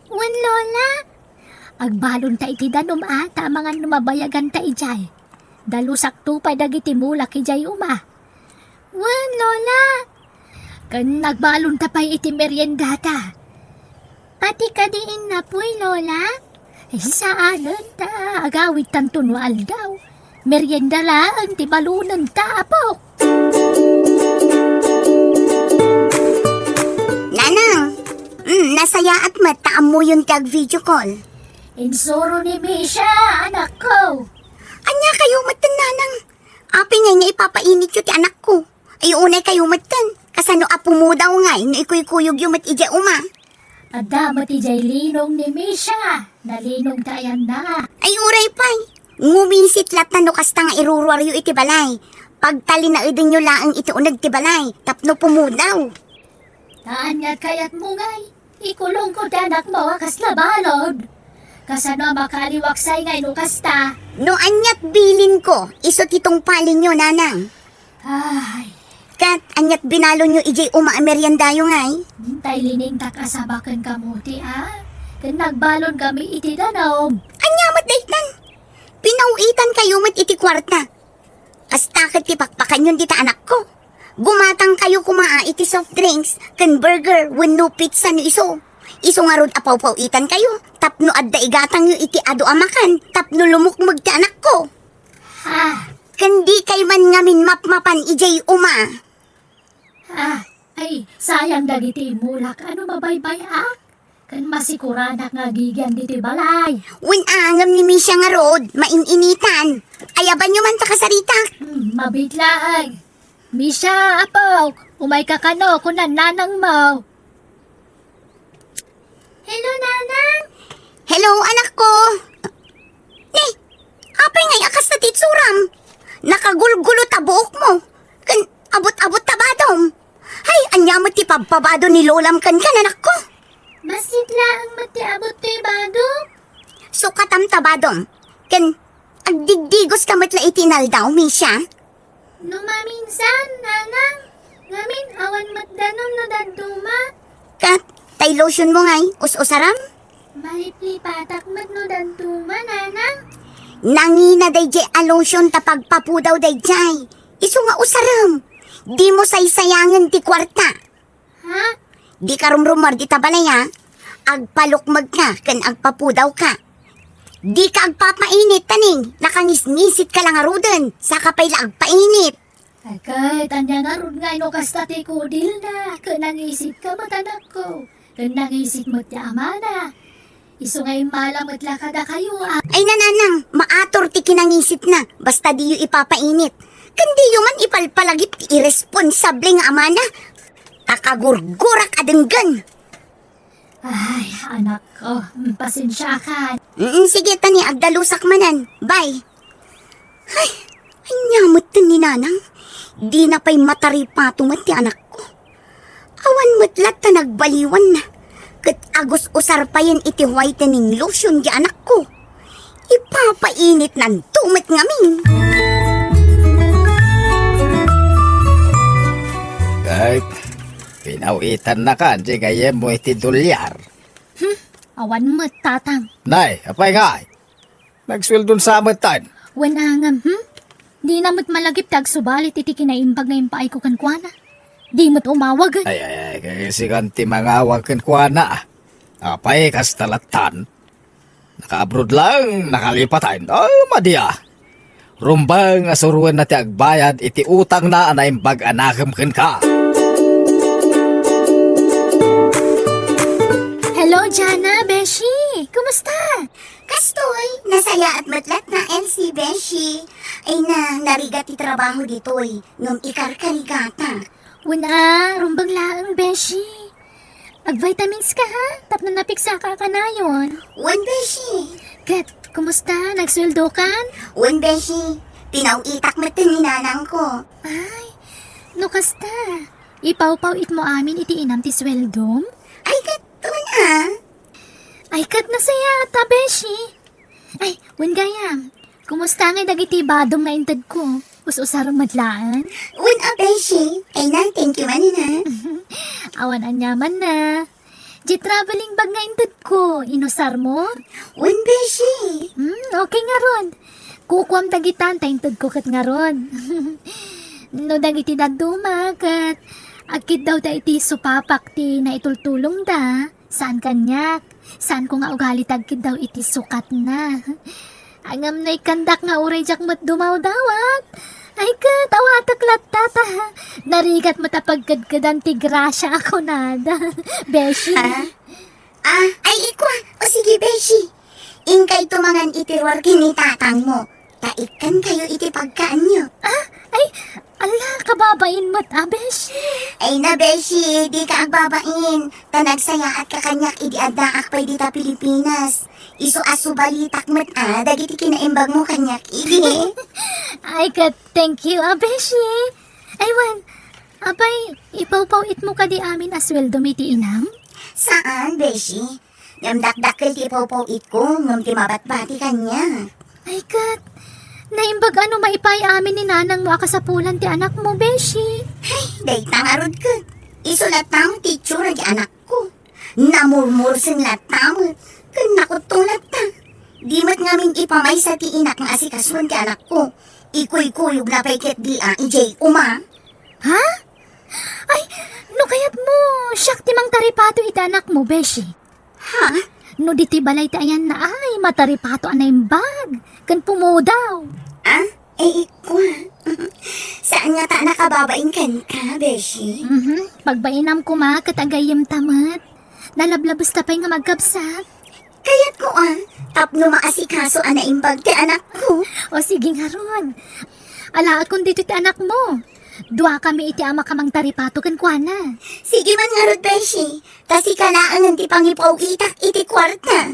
Wen, Lola. Agbalonta iti danum a, ta amangan no mabayaganta idiay. Dalusakto pay dagiti mulak idiay uma. Wen, Lola. Ken agbalonta pay iti meriendata. Pati kadi innapoy, Lola? Ay, saanen ta agawidtanto no aldaw. Merienda laeng ti balonenta, apok. Nanang, mm, nasayaat met ta ammoyon ti ag-video call. Insuro ni Misha, anakko. Ania kayo met, Nanang? Apay ngay nga ipapainityo ti anakko? Ay, unay kayo metten. Kasano a pumudaw ngay no ikuykuyogyo met idiay uma? Adda met idiay linong ni Misha. Nalinong ta ayanna. Ay, uray pay. Ngumisit latta no kasta nga iruruaryo iti balay. Pagtalinaedenyo laeng iti uneg ti balay tapno pumudaw. Haan nga kayatmo ngay. Ikulongko ti anakmo a kasla balon. Kasano a makaaliwaksay ngay no kasta? No aniat bilinko, isu ti tungpalenyo, Nanang. Ay. Ket aniat binalonyo idiay uma a meriendayo ngay? Tay liningtak a saba ken kamote, a? Ken nagbalon kami iti danum. Ania met daytan? Pinaw-itan kayo met iti kuarta. Kasta ket ti pakpakanyon dita anakko. Gumatang kayo koma a iti soft drinks ken burger wenno pizza no isu. Isu ngarud a pawpaw-itan kayo tapno adda igatangyo iti adu a makan tapno lumukmeg ti anakko. Ah. Ken di kay man ngamin mapmapan idiay uma. Ah, ay, sayang dagiti imulak a no mabaybay-ak. Ken masikuranak nga agigian ditoy balay. Wen, a, ngem ni Misha ngarud, main-initan. Ayabanyo man ta kasaritak. Hmm, mabiit laeng. Misha, apok, umayka kano, kunan nanangmo. Hello, Nanang. Hello, anakko. Ni, apay ngay a kasta ti itsuram? Nakagulgulo ta buokmo. Ken abut-abut ta badom. Hay, ania met ti pabpabado ni Lolam kenka, anakko? Bassit laeng met ti abut toy bado. Sukatam ta badom. Ken agdigdigoska met la iti inaldaw, Misha? No maminsan, Nanang, ngamin awan met danum no dadduma. Ket tay lotionmo ngay, us-usaram? Maliplipatak met no dadduma, Nanang. Nangina daydiay a lotion ta pagpapudaw daydiay. Isu nga usarem. Dimo saysayangen ti kuarta. Ha? Dika rumrumuar dita balay, a. Agpalukmegka ken agpapudawka. Dika agpapainit, taning. Nakangisngisitka la ngaruden. Saka pay la agpainit. Ay, ket ania ngarud ngay no kasta ti kudilna, ket nangisit ka met, anakko, ket nangisit met ti amana. Isu nga immala met la kadakayo, a. Ay, nanang, maator ti kinangisitna, basta diyo ipapainit. Ken diyo man ipalpalagip ti irresponsable nga amana. Kakagurgurak a denggen. Ay, anakko, mm, pasensiakan. Mm, sige, tani, agdalusak manen. Bye. Ay, ania met ni nanang? Dina pay mataripato met ti anakko. Awan met latta nagbaliwanna. Ket agus-usar payen iti whitening lotion ti anakko. Ipapainitnanto met ngamin. Ay, pinaw-itannakan ti gayyemmo iti dolyar. Hmm, Awan met, Tatang. Nay, apay ngay? Nagsueldon sa met tayo. Wen angam, hmm? Dina met malagip ti agsubalit iti kinaimbag nga impaayko kenkuana. Di met umawag. Ay, ay, ay, kay sikan ti mangawag kenkuana. Apay, kasta lattan? Naka-abroad lang, nakalipatan. Oh, madia. Rumbeng a suroenna ti agbayad iti utangna a naimbag a nakem kenka. Hello, Jana, Beshi. Kumusta? Kastoy, nasayaat met latta, Elsie, Beshi. Ay na, narigat ti trabaho ditoy, ngem ikarkarigata. Wen a, rumbeng laeng, Beshi. Ag-vitamins ka, ha? Tapno napiksaka a kanayon. Wen, Beshi. Ket, kumusta? Nagsueldokan? Wen, Beshi. Pinaw-itak met ni nanangko. Ay, no kasta, ipawpaw-itmo amin iti inam ti sueldom? Ay, ket, wen a. Ay, ket nasayaat a, Beshi. Ay, wen gayam, kumusta ngay dagiti badong nga intedko? Us-usar met laeng? Wen a, Beshi. Ay na, thank you manen a. Awan aniamanna. Di traveling bag nga intedko, inusarmo? Wen, Beshi. Hmm, okay ngarud. Kukuam dagitan ta intedko ket ngarud. No dagiti dadduma ket agkiddawda iti supapak ti naitultulongda, saan kaniak, saanko nga ugali ti agkiddaw iti sukatna. Ngem no ikkandak nga uray diak met dumawdawat, ay ket, awatek latta ta narigat met a pagkedkedan ti grasia a kunada, Beshi. Ha? Ah, ay ikua, o sige, Beshi. Inkay tumangan iti ruar ken ni tatangmo. Ta ikkan kayo iti pagkaanyo. Ah, ay, ala, kababain met a, Beshi. Ay na, Beshi, dika agbabain. Ta nagsayaatka kaniak idi addaak pay dita Pilipinas. Isu a subalitak met a dagiti kinaimbagmo kaniak idi. Ay, ket thank you a, Beshi. Ay, wen, apay, ipawpaw-itmo kadi amin a sueldom iti inam? Saan, Beshi. Ngem dakdakkel ti ipawpaw-itko, ngem ti mabatbati kaniak. Ay, ket, naimbag a no maipaay amin ni nanangmo a kasapulan ti anakmo, Beshi. Ay, dayta ngarud ket. Isu latta ti itsura ti anakko. Namurmursen latta met, ken nakuttong latta. Di met ngamin ipamaysa ti inak nga asikasuen ti anakko. Ikuykuyogna pay ketdi a idiay uma. Ha? Ay, no kayatmo, siak ti mangtaripato iti anakmo, Beshi. Ha? No ditoy balay ti ayanna ay, mataripato a naimbag, ken pumodaw. Ah? Eh, ikua. Saan ngata a nakababain kenka, Beshi? Mhm. Pagbainam koma ket agayyemta met. Nalablabesta pay nga magkabsat. Kayatko a, tapno maasikaso a naimbag ti anakko. O sige ngarud. Alaekon ditoy ti anakmo. Duakami iti amak a mangtaripato kenkuana. Sige man ngarud, Beshi. Ta sika laengen ti pangipaw-itak iti kuarta.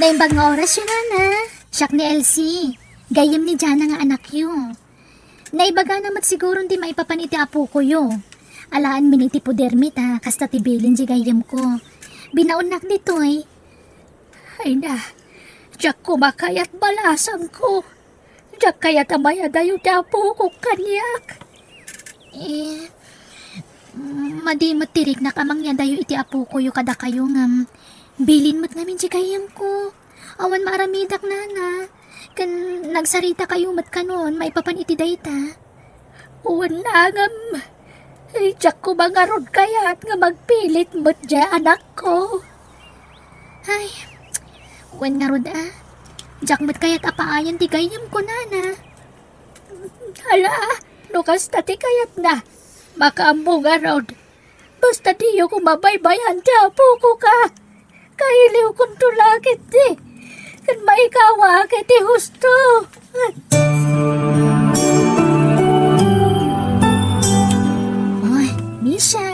Naimbag nga orasyo, nana. Siak ni Elsie. Gayyem ni Jana nga anakyo. Naibagana met siguron ti maipapan iti apokoyo. Alaenmin iti podermi ta kasta ti bilin ti gayyemko. Binaonnak ditoy. Ay na, diak koma kayat balasangko. Diak kayat a mayadayo ti apokok kaniak. Eh, madi met ti riknak a mangyadayo iti apokoyo kadakayo ngem bilin met ngamin ti gayyemko. Awan maaramidak, nana. Ken nagsaritakayo met kanon maipapan iti dayta. Wen, nangem, diak koma ngarud kayat nga magpilit met diay anakko. Ay, wen ngarud a. Diak met kayat a paayen ti gayyemko, nana. Ala, no kasta ti kayatna, makaammo ngarud. Basta diyo koma baybayan ti apoko ka. Kailiwkonto la ketdi. Ken maikawak iti husto. Oy, Misha,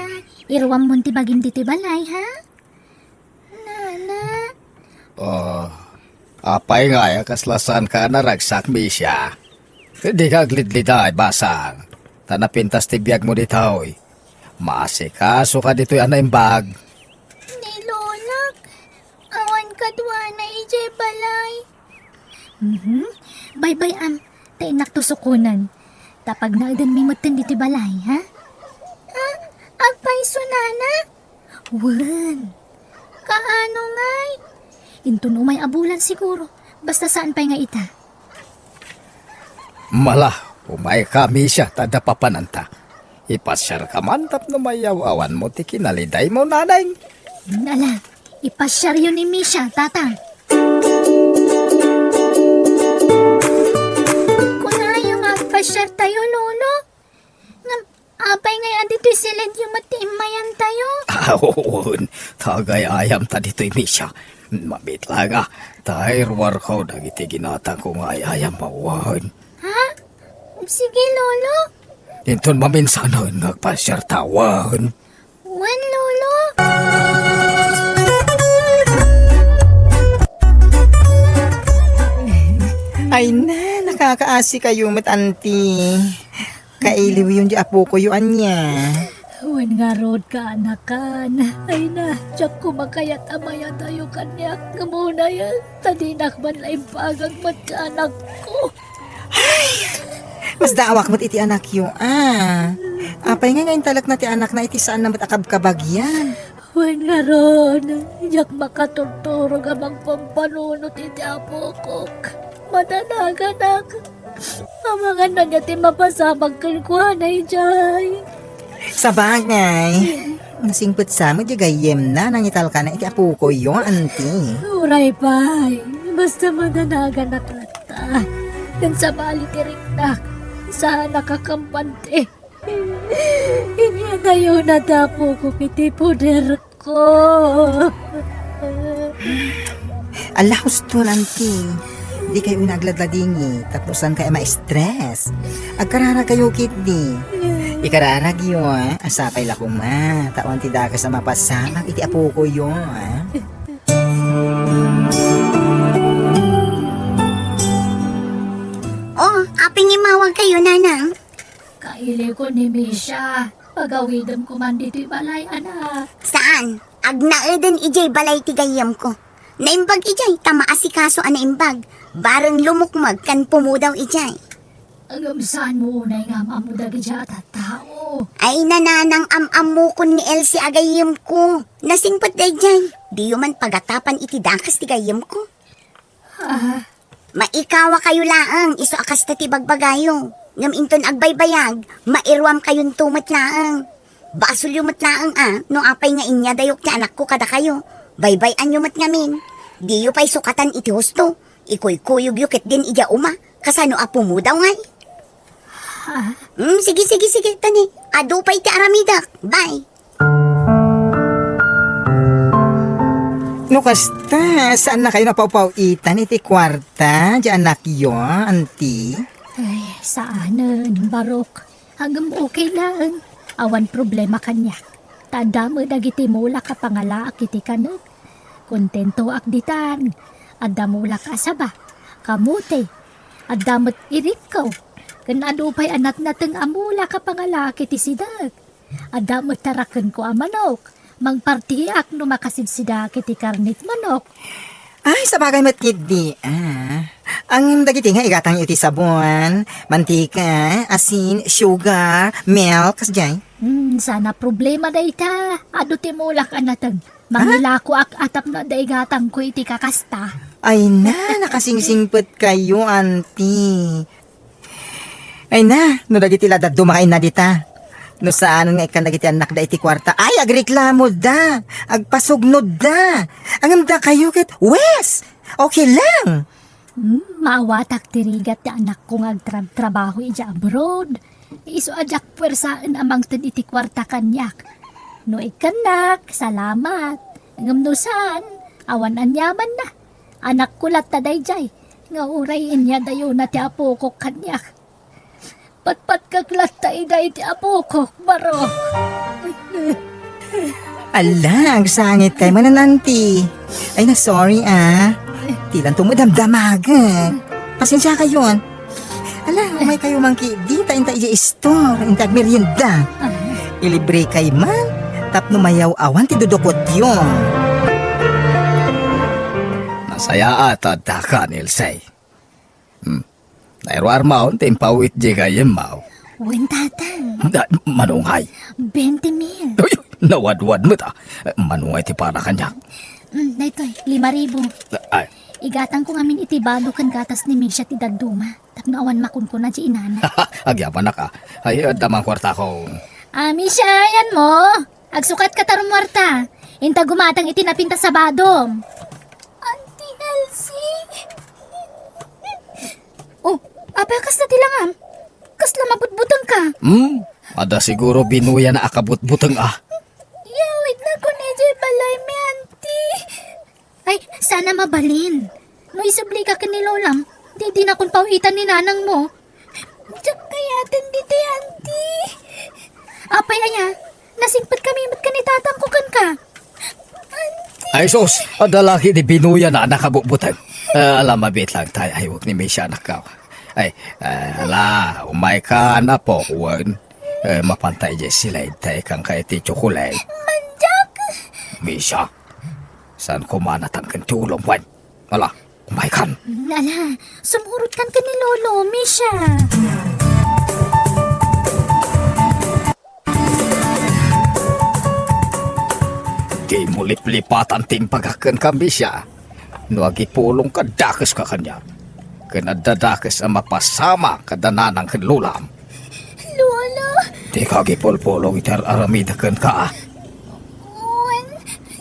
iruammon ti bagim ditoy balay, ha? Nana. Oh, apay ngay a kasla saanka a naragsak, Misha? Dika aglidliday, basang. Ta napintas ti biagmo ditoy. Maasikasoka ditoy a naimbag. Ni Lolak, awan kaduana idiay balay. Mhm. Baybay-am, ta innak tusukonen. Ta pagnaedenmi metten ditoy balay, ha? Ah, agpayso Nana? Wen. Kaano ngay? Inton umay a bulan siguro. Basta saan pay nga ita. Mala, umayka, Misha, ta adda papananta. Ipasiarka man tapno mayaw-awanmo ti kinalidaymo, Nanang. Ala, ipasiaryo ni Misha, Tatang. Kunayo nga agpasiartayo, Lolo. Ngem apay ngay a ditoy silenyo met ti immayantayo? Awan, ta agay-ayam ta ditoy, Misha. Mabiit laeng a, ta iruarko dagiti ginatangko nga ay-ayam, awan. Ha? Sige, Lolo. Inton maminsanen nga agpasiarta, awan. Wen, Lolo. Ay na, nakakaasikayo met, Auntie. Kailiwyon di apokoyo, ania? Wen ngarud, kaanakan. Ay na, diak koma kayat a mayadayo kaniak, ngem unay, ta dinak man la imbagag met ti anakko. Ay, masdaawak met iti anakyo, a. Apay nga nga intalekna ti anakna iti saanna met a kabkabagyan? Wen ngarud, diak makaturturog a mangpampanunot iti apokok. Madanaganak. Amangan ania ti mapasamak kenkuana idiay. Sabagay, nasingpet sa met di gayyemna nangitalkana iti apokoyo, Auntie. Uray pay, basta madanaganak latta. Ken sabali ti riknak, saan a kakampante. Inyadayona ti apokok iti poderko. Ala, huston, Auntie. Dikay unay agladladingi tapno saankay a ma-stress. Agkararagkayo ketdi. Ikararagyo, a. Sapay la koma, ta awan ti dakes a mapasamak iti apokoyo, a. Oh, apay nga immawagkayo, Nanang? Kailiwko ni Misha. Pagawidem koman ditoy balay, anak. Saan? Agnaeden idiay balay ti gayyemko. Naimbag idiay ta maasikaso a naimbag. Bareng lumukmeg ken pumudaw idiay. Ngem saanmo unay nga am-ammo dagidiay a tattao? Ay, Nanang, am-ammokon ni Elsie a gayyemko. Nasingpet daydiay. Diyo man pagatapan iti dakes ti gayyemko. Ah. Maikawakayo laeng, isu a kasta ti bagbagayo. Ngem inton agbaybayag, mairuamkayonto met laeng. Basolyo met laeng a, no apay nga inyadayok ti anakko kadakayo. Baybay-anyo met ngamin. Diyo pay sukatan iti husto. Ikuykuyogyo ketdin idiay uma. Kasano a pumudaw ngay? Ah. Hmm, sige, sige, sige, tani. Adu pay ti aramidek. Bye. No kasta, saannakayo napawpaw-itan iti kuarta, di anakyo, Auntie? Ay, saanen, Barok. Ngem okay laeng. Awan problema kaniak. Ta adda met dagiti mulak a pangalaak iti kanek. Kontentoak ditan. Adda mulak a saba, kamote. Adda met irikko. Ken adu pay a natnateng a mulak a pangalaak iti sideg. Adda met tarakenko a manok. Mangpartiak no makasidsidaak iti karne ti manok. Ay, sabagay met ketdi, a. Ngem dagiti nga igatangyo iti sabon, mantika, asin, sugar, milk, kasdiay. Hmm, saan a problema dayta. Adu ti mulak a nateng. Mangilakoak a tapno adda igatangko iti kakasta. Ay na, nakasingsingpetkayo, Auntie. Ay na, no dagiti la dadduma nga inna dita. No saanen nga ikkan dagiti annakda iti kuarta, ay, agreklamoda, agpasugnodda. Ngem dakayo ket, wes! Okay lang. Hmm, maawatak ti rigat ti anakko nga agtrabtrabaho idiay abroad. Isu a diak puersaen a mangted iti kuarta kaniak. No ikkannak, salamat. Ngem no saan, awan aniamanna. Anakko latta daydiay, nga uray inyadayona ti apokok kaniak. Patpatkek latta ida iti apokok, Barok. Ala, agsangitkay manen, Auntie. Ay na, sorry, a. Dilanto met damdamagen. Pasensiakayon. Ala, umaykayo man ketdi ta inta idiay store, inta agmerienda. Ilibrekay man, tapno mayaw-awan ti dudukotyo. Nasayaat a addakan, Ilse. Hmm. Nairuarmon ti impaw-it diay gayyemmo. Wen, Tatang. Da, mano ngay? Benti mil. Uy, Nawadwad met, a. Mano nga iti para kaniak? Mm, daytoy, lima ribu. Ay. Igatangko ngamin iti bado ken gatas ni Misha ti dadduma. Tapno awan makunkuna ti inana. Agyamanak, a. Ay, adda man kuartako. A, Misha, ayanmo. Agsukatka ta rummuarta. Inta gumatang iti napintas a badom. Auntie Elsie. Oh, apay a kasta ti langam? Kasla mabutbutengka? Hmm? Adda siguro binuyana a kabutbuteng, a. Iyawidnakon idiay balaymi, Auntie. Ay, saan a mabalin. No isublika ken ni Lolam, di dinakon pawitan ni nanangmo. Diak kayaten ditoy, Auntie. Apay aya, nasingpetkami met ken ni tatangko kenka. Auntie. Ay sus, adda la ketdi binuyana a nakabutbuteng. Ah, ala, mabiit lang tay, ay, wen ni Misha, anakko. Ay, ah, ala, umaykan, apo, wen. Eh, mapanta idiay siled, ta ikanka iti tsokolate. Mandiak. Misha, saan koma a natangken ti ulom, wen? Ala, umaykan. Ala, sumurotkan ken ni Lolo, Misha. Dimo liplipatan ti imbagak kenka, Misha. No agipulongka, dakeska kaniak. Ken adda dakes a mapasamak kada nanang ken lolam. Lolo! Dika agipulpulong iti ar-aramidek kenka, a. Wen,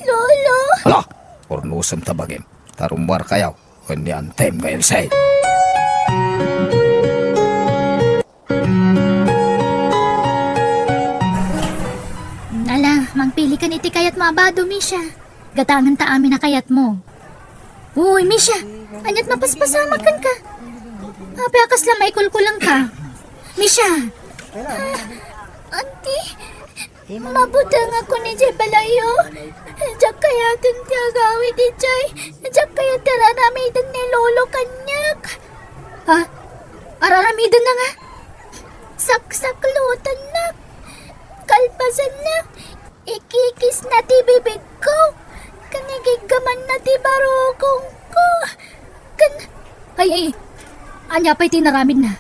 Lolo! Ala, purnosem ta bagim. Ta rummuarkayo ken ni Antem nga Elsie. Ala, mangpilikan iti kayatmo a bado, Misha. Gatangenta amin a kayatmo. Uy, Misha, ania't mapaspasamak kenka? Apay a kasla maikulkulengka? Misha! Ah, Auntie, mabutengakon idiay balayyo. Diak kayaten ti agawid idiay. Diak kayat ti ar-aramiden ni Lolo kaniak. Ha? Ar-aramidenna nga? Saksaklotennak. Kalpasanna, ikikisna ti bibigko. Ken igiggamanna ti barukongko. Ken, ay, ay, ania pay ti inaramidna?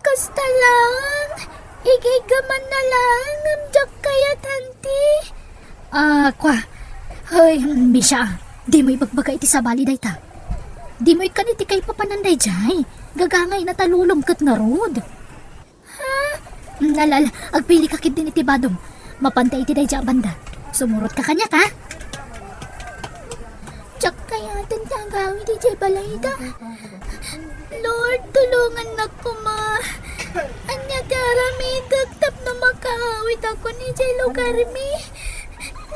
Kasta laeng, igiggamanna laeng ngem diak kayat, Auntie. Ah, kua. Ay, Misha, dimo ibagbaga iti sabali dayta. Dimo ikkan iti kaipapanan daydiay. Gagangayna ta lolom ket ngarud. Ha? Ala, ala, agpilika ketdin iti badom. Mapanta iti daydiay a banda. Sumurotka kaniak, ha? Diak kayaten ti agawid idiay balayda. Lord, tulongannak koma. Ania ti aramidek tapno makaawidakon idiay lugarmi?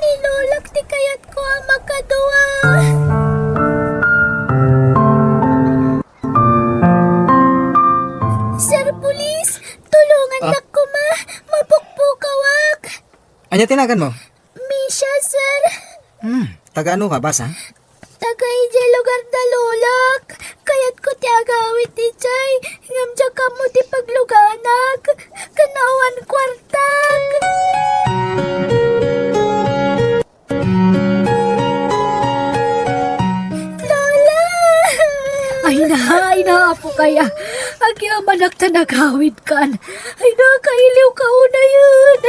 Ni Lolak ti kayatko a makadua. Sir Police, tulongannak koma. Mapukpukawak. Ania ti naganmo? Misha, sir. Hmm, taga ano ka, basa? Taga idiay lugar da Lolak. Kayatko ti agawid idiay, ngem diak ammo ti pagluganak. Ken awan kuartak. Lola! Ay na, ay na, apo kaya. Agyamanak ta nagawidkan. Ay na, kailiw ka unayen.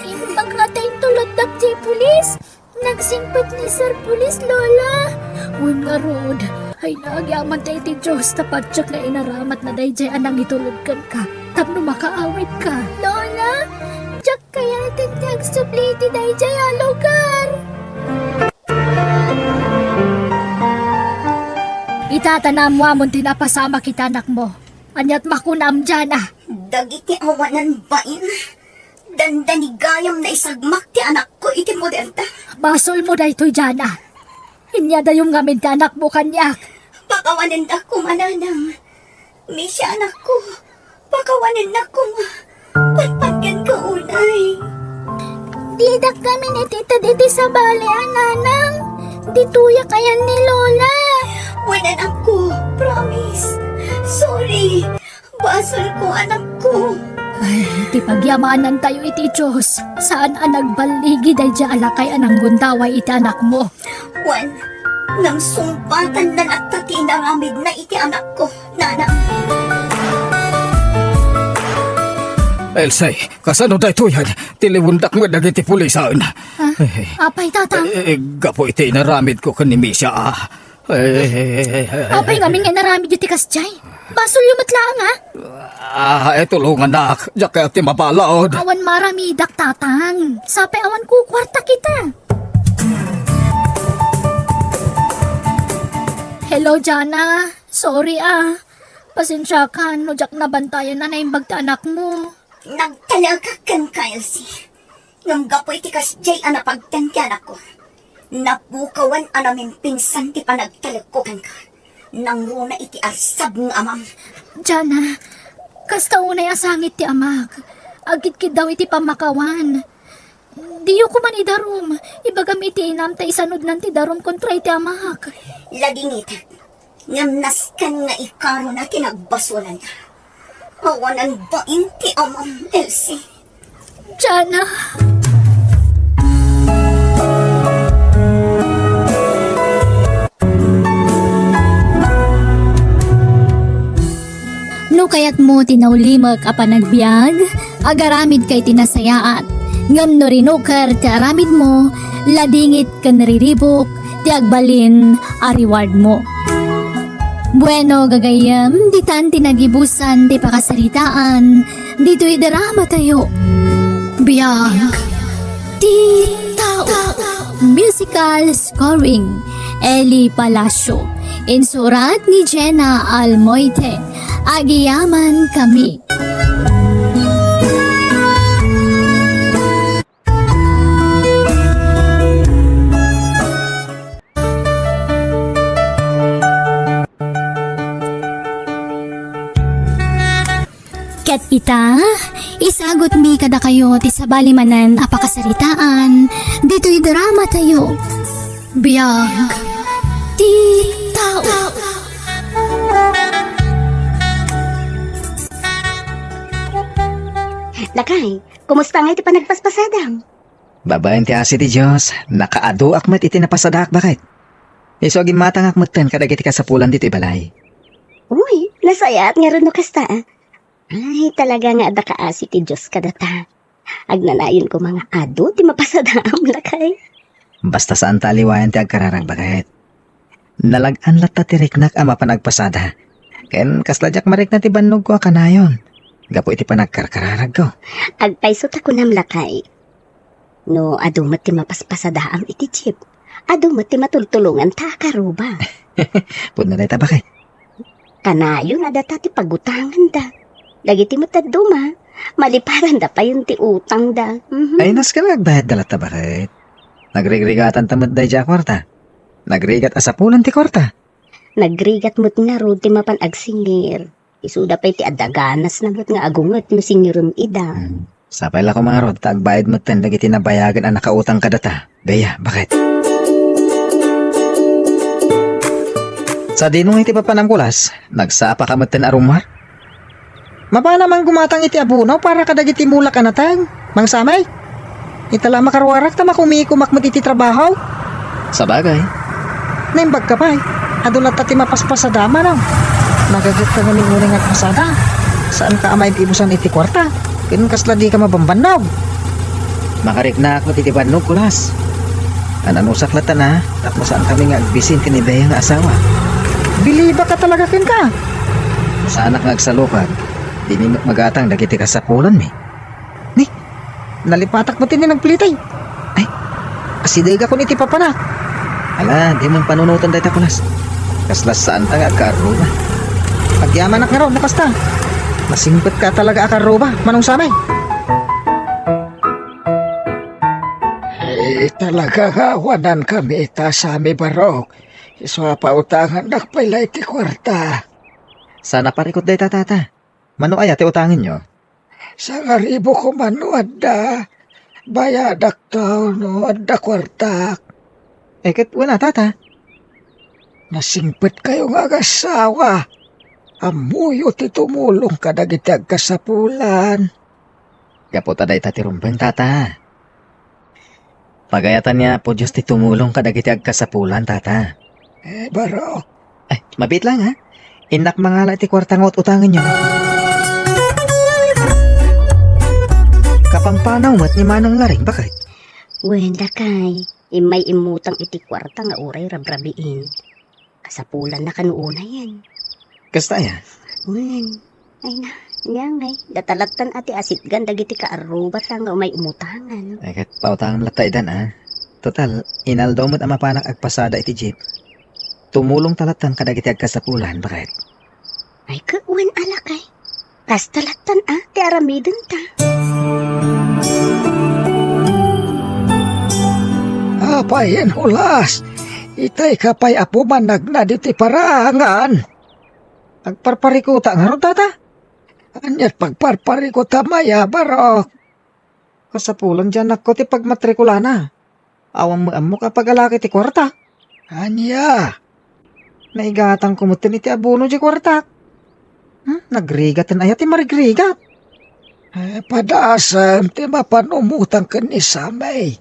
Imbag nga ta intuloddak ti pulis. Nagsingpet ni Sir Police, Lola. Wen ngarud, ay nagyaman ta iti Dios ta patiek nga inaramatna daydiay a nangitulod kenka tapno makaawidka. Lola, diak kayaten ti agsubli iti daydiay a lugar. Ita ta naammuamon ti napasamak iti anakmo. Ania't makunam, Jana? Dagiti awanan bain. Dandanigayam naisagmak ti anakko iti poderda. Basolmo daytoy, Jana. Inyadayom ngamin ti anakmo kaniak. Pakawanennak koma, nanang. Misha, anakko, pakawanennak koma. Patpatgenka unay. Didak ngamin itited iti sabali a nanang. Ditoyak ayan ni Lola. Wen, anakko, promise. Sorry. Basolko, anakko. Ay, ti pagyamanantayo iti Dios, saan a nagballigi daydiay a lakay a nanggundaway iti anakmo. Wen, ngem sungbatanna latta ti inaramidna iti anakko, nanang. Elsie, kasano daytoyen? Tiliwendak met dagiti pulisan. Ah, apay, Tatang? Eh, gapu iti inaramidko ken ni Misha, ah. Eh, Apay ngamin nga inaramidyo ti kasdiay? Basolyo met laeng, ah. Ah, eh, tulongannak. Diak kayat ti mabalaod. Awan maramidak, Tatang. Sapay awan kukuarta kita. Hello, Jana. Sorry, ah. Pasensiakan no diak nabantayan a naimbag ti anakmo. Nagtalekak kenka, Elsie. Ngem gapu iti kasdiay a napagtan ti anakko, napukawan a namimpinsan ti panagtalekko kenka. Nangruna iti arsab nga amam. Jana, kasta unay a sangit ti amak. Agkitkiddaw iti pammakawan. Diyo koman idarum. Ibagam iti inam ta isanudnan ti darum kontra iti amak. Ladingitek. Ngem nasken nga ikaruna ti nagbasolanna. Awanan bain ti amam, Elsie. Jana. No kayatmo ti naulimek a panagbiag, agaramidka iti nasayaat. Ngem no rinuker ti aramidmo, ladingit ken riribuk ti agbalin a rewardmo. Bueno, gagayyem, ditan ti nagibusan ti pakasaritaan ditoy dramatayo. Biag ti tao. Musical scoring, Eli Palacio. Insurat ni Jenna Almoite. Agiyaman kami. Ket ita, isagutmi kadakayo ti sabali manen a pakasaritaan ditoy dramatayo. Biag ti tao. Lakay, kumusta ngay ti panagpaspasadam? Babaen ti asi ti Dios, nakaaduak met iti napasadaak, baket. Isu a gimmatangak metten kadagiti kasapulan ditoy balay. Uy, nasayaat ngarud no kasta, ah. Ay, talaga nga adda kaasi ti Dios kadata. Agnanayon koma nga adu ti mapasadaam, lakay. Basta saan ta aliwayan ti agkararag, baket. Nalag-an latta ti riknak a mapan agpasada. Ken kasla diak marikna ti bannogko a kanayon gapu iti panagkarkararagko. Agpayso ta kunam, lakay. No adu met ti mapaspasadaam iti jeep, adu met ti matultulonganta a karuba. Pudno dayta, baket. Kanayon a data ti pagutanganda. Dagiti met dadduma, maliparanda payen ti utangda. Mhm. Ay, nasken nga agbayadda latta, baket. Nagrigrigatan ta met daydiay a kuarta. Nagrigat a sapulan ti kuarta. Nagrigat met ngarud ti mapan agsingir. Isuda pay ti adda ganasna met nga agunget no singirem ida. Hmm. Sapay la koma ngarud ta agbayad metten dagiti nabayagen a nakautang kadata. Daya, baket. Sadino nga iti papanam, Kulas? Nagsapaka metten a rummuar? Mapana man gumatang iti abono para kadagiti mulak a nateng, Mang Samay? Ita la makaruarak ta makumikumak met iti trabaho. Sabagay. Naimbagka pay. Adu latta ti mapaspasadam, no? Nagagetka ngamin unay nga agpasada. Saanka a maibusan iti kuarta. Ken kasla dika mabambannog. Makariknak met iti bannog, Kulas. Ananusak latta na, tapno saankami nga agbisin ken ni Bea nga asawa. Bilibak a talaga kenka. Saanak nga agsalukag, dimi met magatang dagiti kasapulanmi. Ni, nalipatak met ti nagpilitay. Ay, asidegakon iti papanak. Ala, di man panunoten dayta, Kulas. Kasla saanta nga agkaarruba. Agyamanak ngarud no kasta. Masingpetka talaga a kaarruba, Manong Samay. Eh, talaga nga awanankami ita, Sammy Barok. Isu a pautangannak pay la iti kuarta. Saan a parikut dayta, Tata. Mano aya ti utangenyo? Sangaribu koma no adda bayadakto no adda kuartak. Eh, ket wen a, Tata? Nasingpetkayo nga agassawa. Ammoyo ti tumulong kadagiti agkasapulan. Gapu ta dayta ti rumbeng, Tata. Pagayatan ni Apo Dios ti tumulong kadagiti agkasapulan, Tata. Eh, Barok. Ay, mabiit lang, ha? Innak mangala iti kuarta nga ut-utangenyo. Pampanaw met ni Manong Laring, baket? Wen, lakay, immay immutang iti kuarta nga uray rabrabiin. Kasapulanna kano unayen. Kasta aya? Wen. Ay na, ania ngay, data lattan a ti asitgan dagiti kaarruba ta nga umay umutangan. Ay, ket pautangam latta idan, a. Total, inaldaw met a mapanak agpasada iti jeep. Tumulongta lattan kadagiti agkasapulan, baket? Ay, ket wen a, lakay. Kasta lattan a ti aramidenta. Apay, Nicolas, itay ka pay a pumanagnad iti parangan. Agparparikuta ngarud, tata? Ania't pagparparikut a maya, Barok? Kasapulan ti anakko ti pagmatrikulana. Awan met ammok a pagalak iti kuarta. Ania? Naigatangko metten iti abono ti kuartak. Hmm, nagrigaten aya ti marigrigat? Eh, padasem ti mapan umutang ken ni Sammy.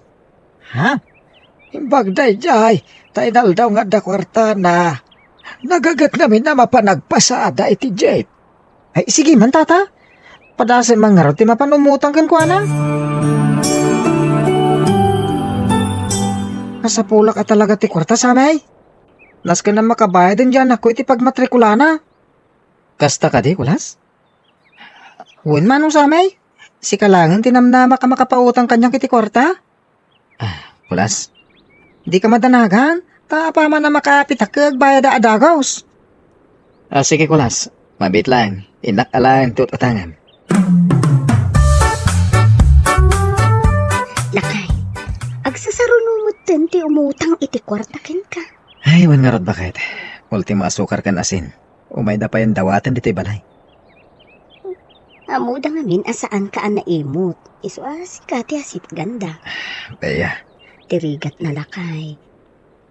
Ha? Imbag daydiay, ta inaldaw nga adda kuartana. Nagaget ngamin a mapan agpasada iti jeep. Ay, sige man, tata. Padasem man ngarud ti mapan umutang kenkuana. Nasapulak a talaga ti kuarta, Sammy. Nasken a makabayaden ti anakko iti pagmatrikulana. Kasta kadi, Kulas? Wen, Manong Sammy. Sika laengen ti namnamak a makapautang kaniak iti kuarta. Ah, Kulas? Dika madanagan, ta apaman a makaapit a ket agbayad a dagus. Ah, sige, Kulas. Mabiit laeng. Innak a laeng ti ut-utangam. Lakay, agsasaruno metten ti umutang iti kuarta kenka. Ay, wen ngarud, baket. Ultimo a sukar ken asin. Umayda payen dawaten ditoy balay. Ammoda ngamin a saanka a naimut. Isu a sika ti asitganda. Bea. Ti rigatna, lakay.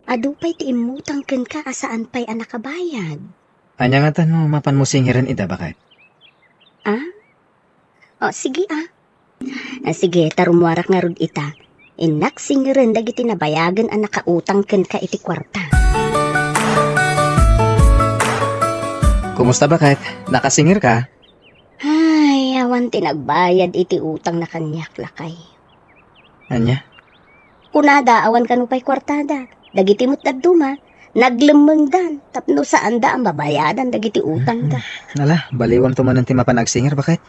Adu pay ti immutang kenka a saan pay a nakabayad. Ania ngata no mapanmo singeren ida, baket? Ah? O, sige, ah. Ah, sige, ta rummuarak ngarud ita. Innak singeren dagiti nabayagen a nakautang kenka iti kuarta. Kumusta, baket? Nakasingerka? Ay, awan ti nagbayad iti utangna kaniak, lakay. Ania? Kunada, awan kano pay kuartada. Dagiti met dadduma, naglemmengdan tapno saanda a mabayadan dagiti utangda. Hmm. Ala, baliwanto manen ti mapan agsinger, baket?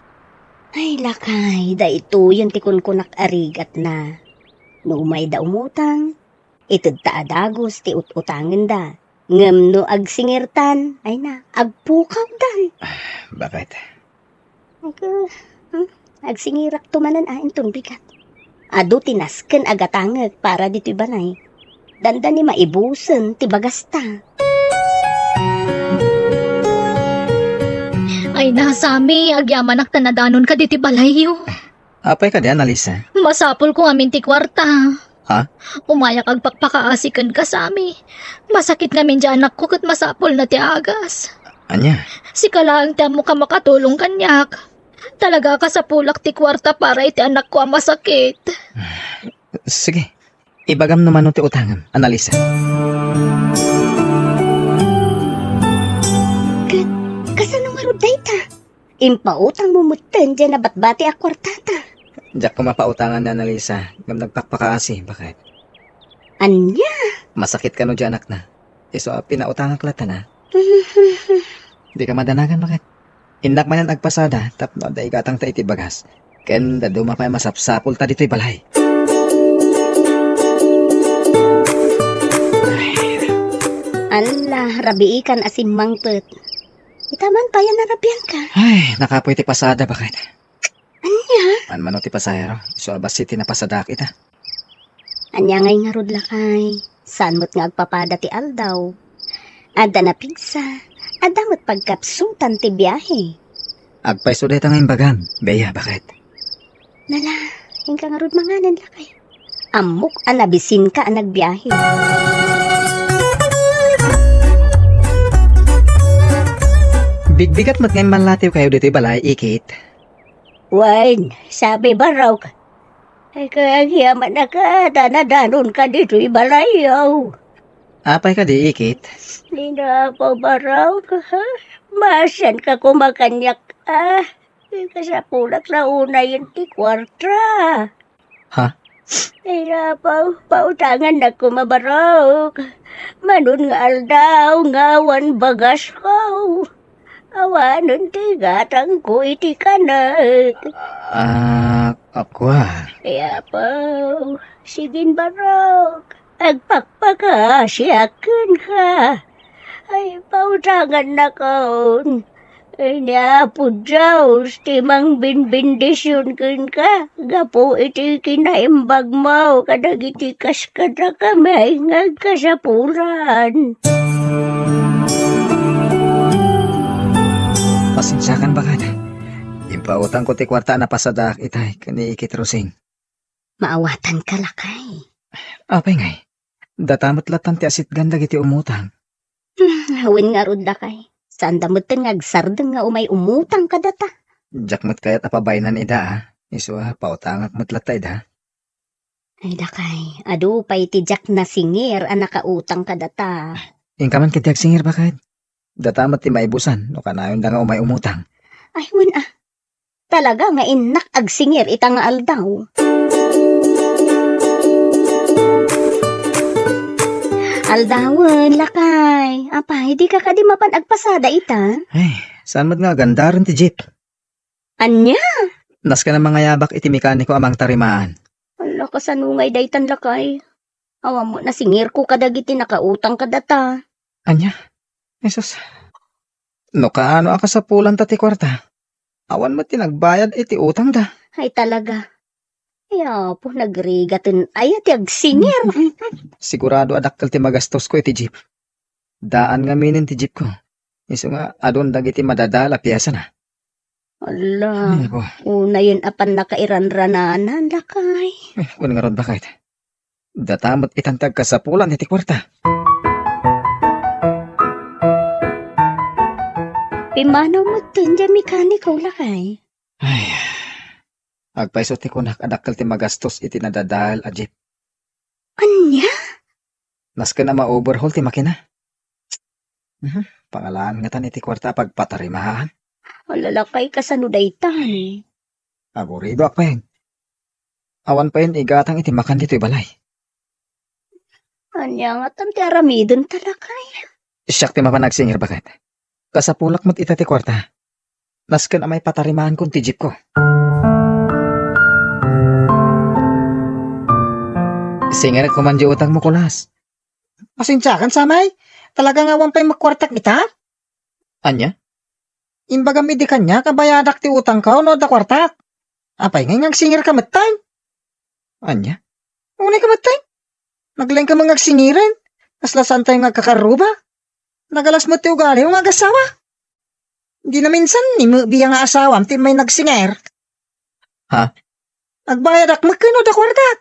Ay, lakay, daytoyen ti kunkunak a rigatna. No umayda umutang, itedta a dagus ti ut-utangenda. Ngem no agsingertan, ay na, agpukawdan. Ah, baket? Ag-, hmm, agsingerakto manen a inton bigat. Adu ti nasken a gatangek para ditoy balay. Dandani maibusen ti bagasta. Ay na, Sammy, agyamanak ta nadanonka ditoy balayyo. Apay kadi, Annalisa? Masapulko ngamin ti kuarta. Ha? Umayak agpakpakaasi kenka, Sammy. Masakit ngamin ti anakko ket masapulna ti agas. Ania? Sika laeng ti ammok a makatulong kaniak. Talaga a kasapulak ti kuarta para iti anakko a masakit. Sige. Ibagam no mano ti utangem, Annalisa. Ket, kasano ngarud dayta? Impautangmo metten diay nabatbati a kuartata. Diak koma pautangan ni Annalisa, ngem nagpakpakaasi, baket? Ania? Masakit kano diay anakna. Isu a pinautangak latta na. Dika madanagan, baket? Innak manen agpasada tapno adda igatangta iti bagas. Ken dadduma pay a masapsapulta ditoy balay. Ala, rabiikan a simmangpet. Ita man pay a narabianka. Ay, nakapoy ti pasada, baket? Ania? Manmano ti pasahero, isu a bassit ti napasadaak ita. Ania ngay ngarud, lakay? Saan met nga agpapada ti aldaw? Adda napigsa, adda met pagkapsutan ti biahe. Agpayso dayta nga imbagam, Bea, baket? Nala, inka ngarud manganen, lakay. Ammok a nabisinka a nagbiahe. Bigbigat met nga immalatiwkayo ditoy balay, Ikit. Wen, Sammy, Barok. Ay, kayat met a nadanonka ditoy balayyo. Apay kadi, Ikit? Ni Apo, Barok, ha? Maasianka koma kaniak, a. Kasapulak la unayen ti kuarta. Ha? Ay, Apo, pautangannak koma barok. Manon nga aldaw nga awan bagasko. Awanen ti gatangko iti kanek. Ah, a, kua. Ay, Apo, sige barok. Agpakpakaasiak kenka. Ay, pautangannakon. Ay, ni Apo Dios ti mangbinbendision kenka gapu iti kinaimbagmo kadagiti kas-, kadakami nga agkasapulan. Pasensiakan, baket. Impautangko ti kuarta a napasadaak itay ken ni Ikit Rosing. Maawatanka, lakay. Apay ngay? Data met lattan ti asitgan dagiti umutang. Hmm, wen ngarud, lakay. Saanda metten nga agsardeng nga umay umutang kadata. Diak met kayat a pabaenan ida, a. Isu a, pautangak met latta ida. Ay, lakay, adu pay ti diak nasingir a nakautang kadata. Inka man ketdi agsingir, baket. Data met ti maibusan no kanayonda nga umay umutang. Ay, wen a. Talaga nga innak agsingir ita nga aldaw. Aldawen, lakay. Apay, dika kadi mapan agpasada ita? Ay, saan met nga agandaren ti jeep? Ania? Nasken a mangayabak iti mekaniko a mangtarimaan. Ala, kasano ngay daytan, lakay? Awan met nasingirko kadagiti nakautang kadata. Ania? Jesus. No kaano a kasapulanta ti kuarta, awan met ti nagbayad iti utangda. Ay, talaga. Ay, Apo, nagrigaten aya ti agsingir. Sigurado a dakkel ti magastosko iti jeep. Daan ngaminen ti jeepko. Isu nga adun dagiti madadael a piesana. Ala, Ay, nako. Unayen a pannakairanrananan, lakay. Eh, wen ngarud, baket. Data met itan ti agkasapulan iti kuarta. Pimmanaw metten diay mekaniko, lakay. Ay, agpayso ti kunak a dakkel ti magastos iti nadadael a jeep. Ania? Nasken a ma-overhaul ti makina. Mhm, pangalaan ngatan iti kuarta a pagpatarimaan. Ala, lakay, kasano daytan? Aguridoak pay. Awan payen igatang iti makan ditoy balay. Ania ngatan ti aramidenta, lakay? Siak ti mapan agsingir, baket. Kasapulak met ita ti kuarta. Nasken a maipatarimaanko ti jeepko. Singirek koman diay utangmo, kulas. Pasensiakan, samay. Talaga nga awan pay met kuartak ita? Ania? Imbagam idi kaniak a bayadak ti utangko no adda kuartak. Apay ngay nga agsingirka metten? Ania? Unayka metten? Naglaingka met nga agsingiren. Kasla saantayo nga agkakarruba. Nagalas met ti ugaliyo nga agassawa. Di naminsan ni Mebi nga asawam ti may nagsingir. Ha? Agbayadak met ken no adda kuartak.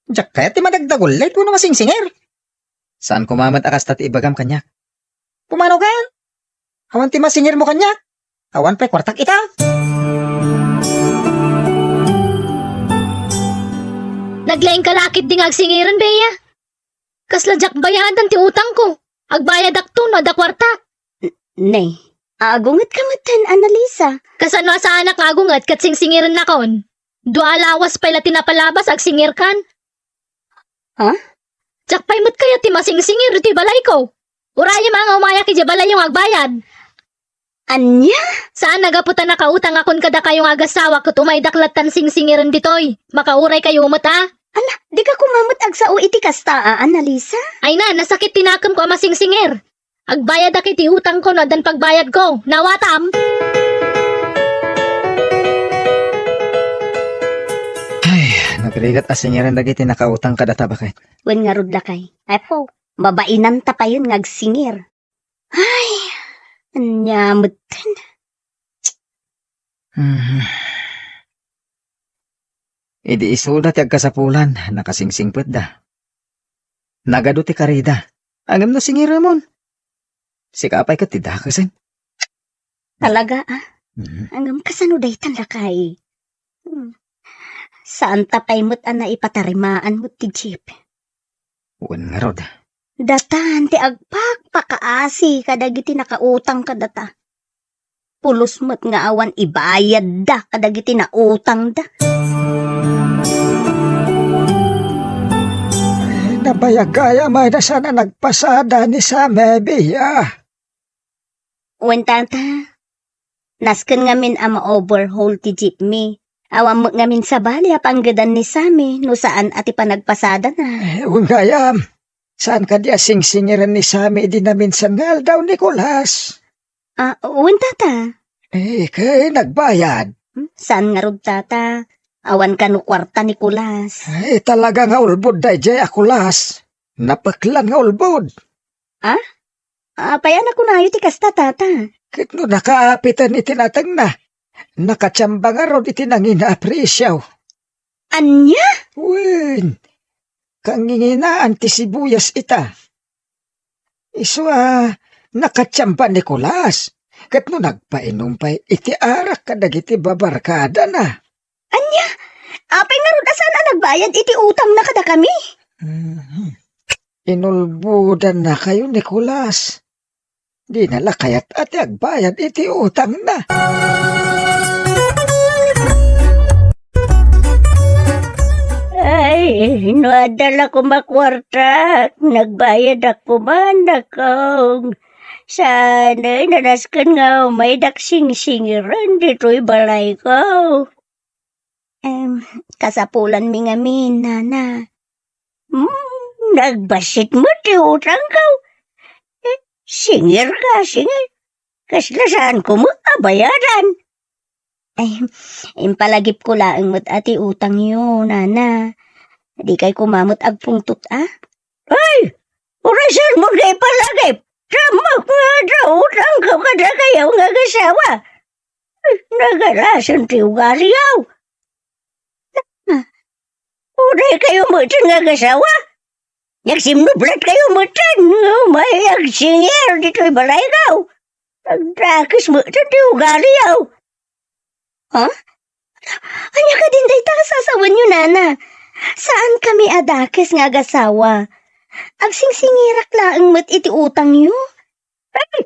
Diak kayat ti madagdagullit wenno masingsingir. Saan koma met a kasta ti ibagam kaniak. Pumanaw ken? Awan ti masingirmo kaniak. Awan pay kuartak ita. Naglaingka la ketdi nga agsingiren, Bea. Kasla diak bayadan ti utangko. Agbayadakto no adda kuartak. N-, ne, agungetka metten, Annalisa. Kasano a saanak nga agunget ket singsingirennakon? Dua a lawas pay la ti napalabas, agsingirkan. Ha? Diak pay met kayat ti masingsingir iti balayko. Urayem a nga umayak idiay balayyo nga agbayad. Ania? Saan a gapu ta nakautangakon kadakayo nga agassawa ket umaydak lattan singsingiren ditoy. Makauray kayo met a. Ala, dika koma met agsao iti kasta a, Annalisa? Ay na, nasakit ti nakemko a masingsingir. Agbayadak iti utangko no addan pagbayadko. Nawatam? Ay, nagrigat a singiren dagiti nakautang kadata, baket. Wen ngarud, lakay. Apo, mabainanta payen nga agsingir. Ay, ania metten? Mhm. Idi isuda ti agkasapulan, nakasingsingpetda. Nagadu ti karida. Ngem no singiremon, sika pay ket ti dakesen. Talaga, a? Mhm. Ngem kasano daytan, lakay? Hmm. Saanta pay met a naipatarimaan met ti jeep. Wen ngarud. Datan ti agpakpakaasi kadagiti nakautang kadata. Pulos met nga awan ibayadda kadagiti nautangda. Ay, nabayag gayam a saan a nagpasada ni Same, Bea. Wen, Tata. Nasken ngamin a ma-overhaul ti jeepmi. Awan met ngamin sabali a panggedan ni Same no saan a ti panagpasadana. Eh, wen gayam. Saan kadi a singsingiran ni Same idi naminsan nga aldaw, Nicolas? Ah, wen, Tata. Eh, ket nagbayad? Hmm, saan ngarud, Tata? Awan kano kuarta, Nicolas. Ay, talaga nga ulbod daydiay a Kulas. Napeklan nga ulbod. Ah? Apay a nakunayo ti kasta, Tata? Ket no nakaapiten iti natengna, nakatiamba ngarud iti nangina a presio. Ania? Wen, kanginginaan ti sibuyas ita. Isu a nakatiamba ni Kulas, ket no nagpainum pay iti arak kadagiti babarkadana. Ania? Apay ngarud a saan a nagbayad iti utangna kadakami? Mhm. Inulbodannakayo ni Kulas. Dina la kayat a ti agbayad iti utangna. Ay, no adda la koma kuartak, nagbayadak koma, dakong. Saan, ay, nanasken nga umaydak singsingiran ditoy balayko. Em, kasapulanmi ngamin, nana. Hmm, nagbassit met ti utangko. Eh, singirka, singir. Kasla saanko met a bayadan. Ay, impalagipko laeng met a ti utangyo, nana. Dikay koma met agpungtot, a? Ay, uray saanmo nga ipalagip. Tamok nga adda utangko kadakayo nga agasawa. Nagalasen ti ugaliyo. Uray kayo metten nga agasawa. Nagsimnublat kayo metten nga umay agsingir ditoy balayko. Nagdakes metten ti ugaliyo. Ha? Ania kadin dayta a sasawenyo, nana? Saanmi a dakes nga agasawa. Agsingsingirak laeng met iti utangyo. Ay,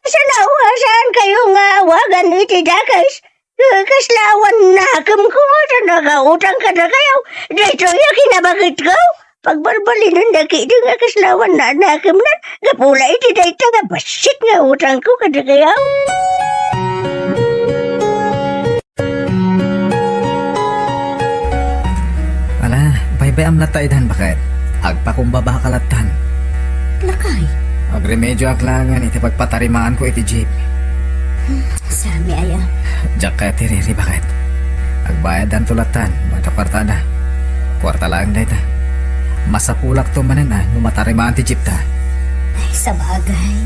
kasla awan saankayo nga awagan iti dakes. Kasla awan nakemko a nagautang kadakayo. Daytoy a kinabaketko. Pagbalbalinenda ketdi nga kasla awan na-, nakemnan. Gapu la iti dayta nga bassit nga utangko kadakayo. Ala, baybay-am latta itan, baket. Agpakumbabaka lattan. Lakay. Agremedioak laengen iti pagpatarimaanko iti jeep. Hmm, saan aya? Diak kayat ti riri, baket. Agbayaddanto lattan, no adda kuartada. Kuarta laeng dayta. Masapulakto manen a no matarimaan ti jeepta. Ay, sabagay.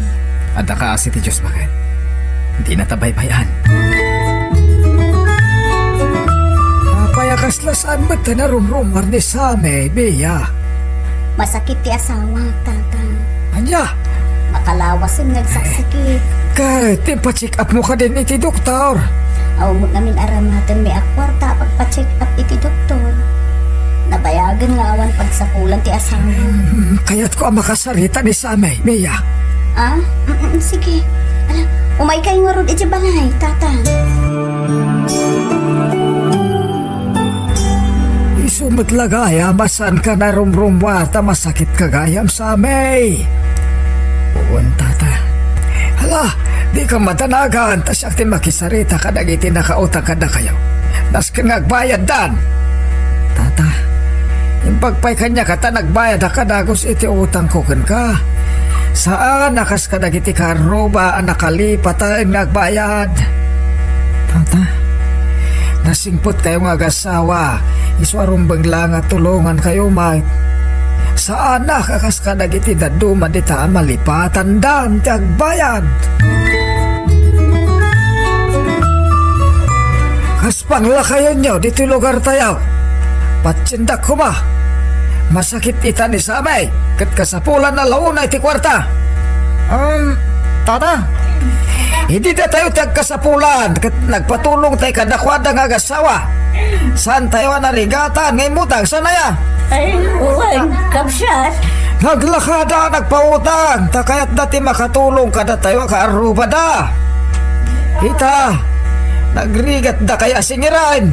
Adda kaasi ti Dios, baket. Dinata baybay-an. Apay a kasla saan met ti narumrumuar ni Same, Bea? Masakit ti asawak, Tata. Ania? Makalawasen nga agsaksakit. Ket impacheck-upmo kadin iti doktor? Awan met ngamin aramatenmi a kuarta a pagpacheck-up iti doktor. Nabayagen nga awan pagsapulan ti asawa. Hmm, kayatko a makasarita ni Same, Bea. Ah? Mm, mm, sige. Ala, umaykayo ngarud iti balay, Tata. Isu met la gayam a saanka narumrumuar ta masakitka gayam, Same. Wen, Tata. Hala, dika madanagan ta siak ti makisarita kadagiti nakautang kadakayo. Nasken nga agbayaddan. Tata, imbag pay kaniak ta nagbayadak a dagus iti utangko kenka. Saan a kas kadagiti kaarruba a nakalipaten nga agbayad. Tata, nasingpetkayo nga agasawa, isu a rumbeng la nga tulongankayo met. Saanak a kas kadagiti dadduma dita a malipatandan ti agbayad. Kas panglakayonyo ditoy lugartayo, patiendak koma. Masakit ita ni Same, ket kasapulan a laona iti kuarta. Um, Tata? Idi datayo ti agkasapulan, ket nagpatulongtay kadakuada nga agasawa. Saantayo a narigatan nga immutang, saan aya? Ay, wen, kabsat. Naglakada, nagpautang, ta kayatda ti makatulong kadatayo a kaarrubada. Ita, nagrigat da kaya singiran.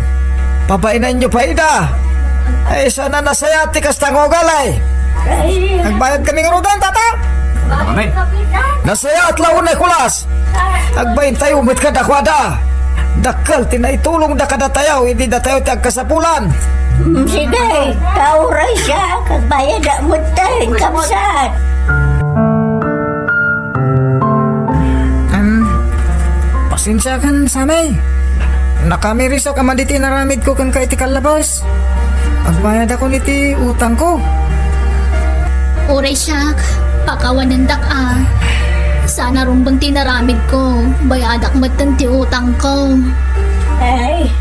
Pabainanyo pa ida. Ay, sana nasaya ti kasta nga ugali. Nagbayad kami ngaruden, tata. Amen. Nasaya at launay kulas. Agbain tayo met kadakuada. Dakkel ti naitulong da kadatayo, idi datayo ti agkasapulan. Mm, sige, kauray siya, kagbayad a mutten, kapsat. Am, pasensiakan, Samay. Nakamirisok a madi ti inaramidko kenka iti kallabas. Agbayadakon iti utangko. Uray siak, pakawanendak a. Sana rumbeng ti inaramidko. Bayadak metten ti utangko. Ay,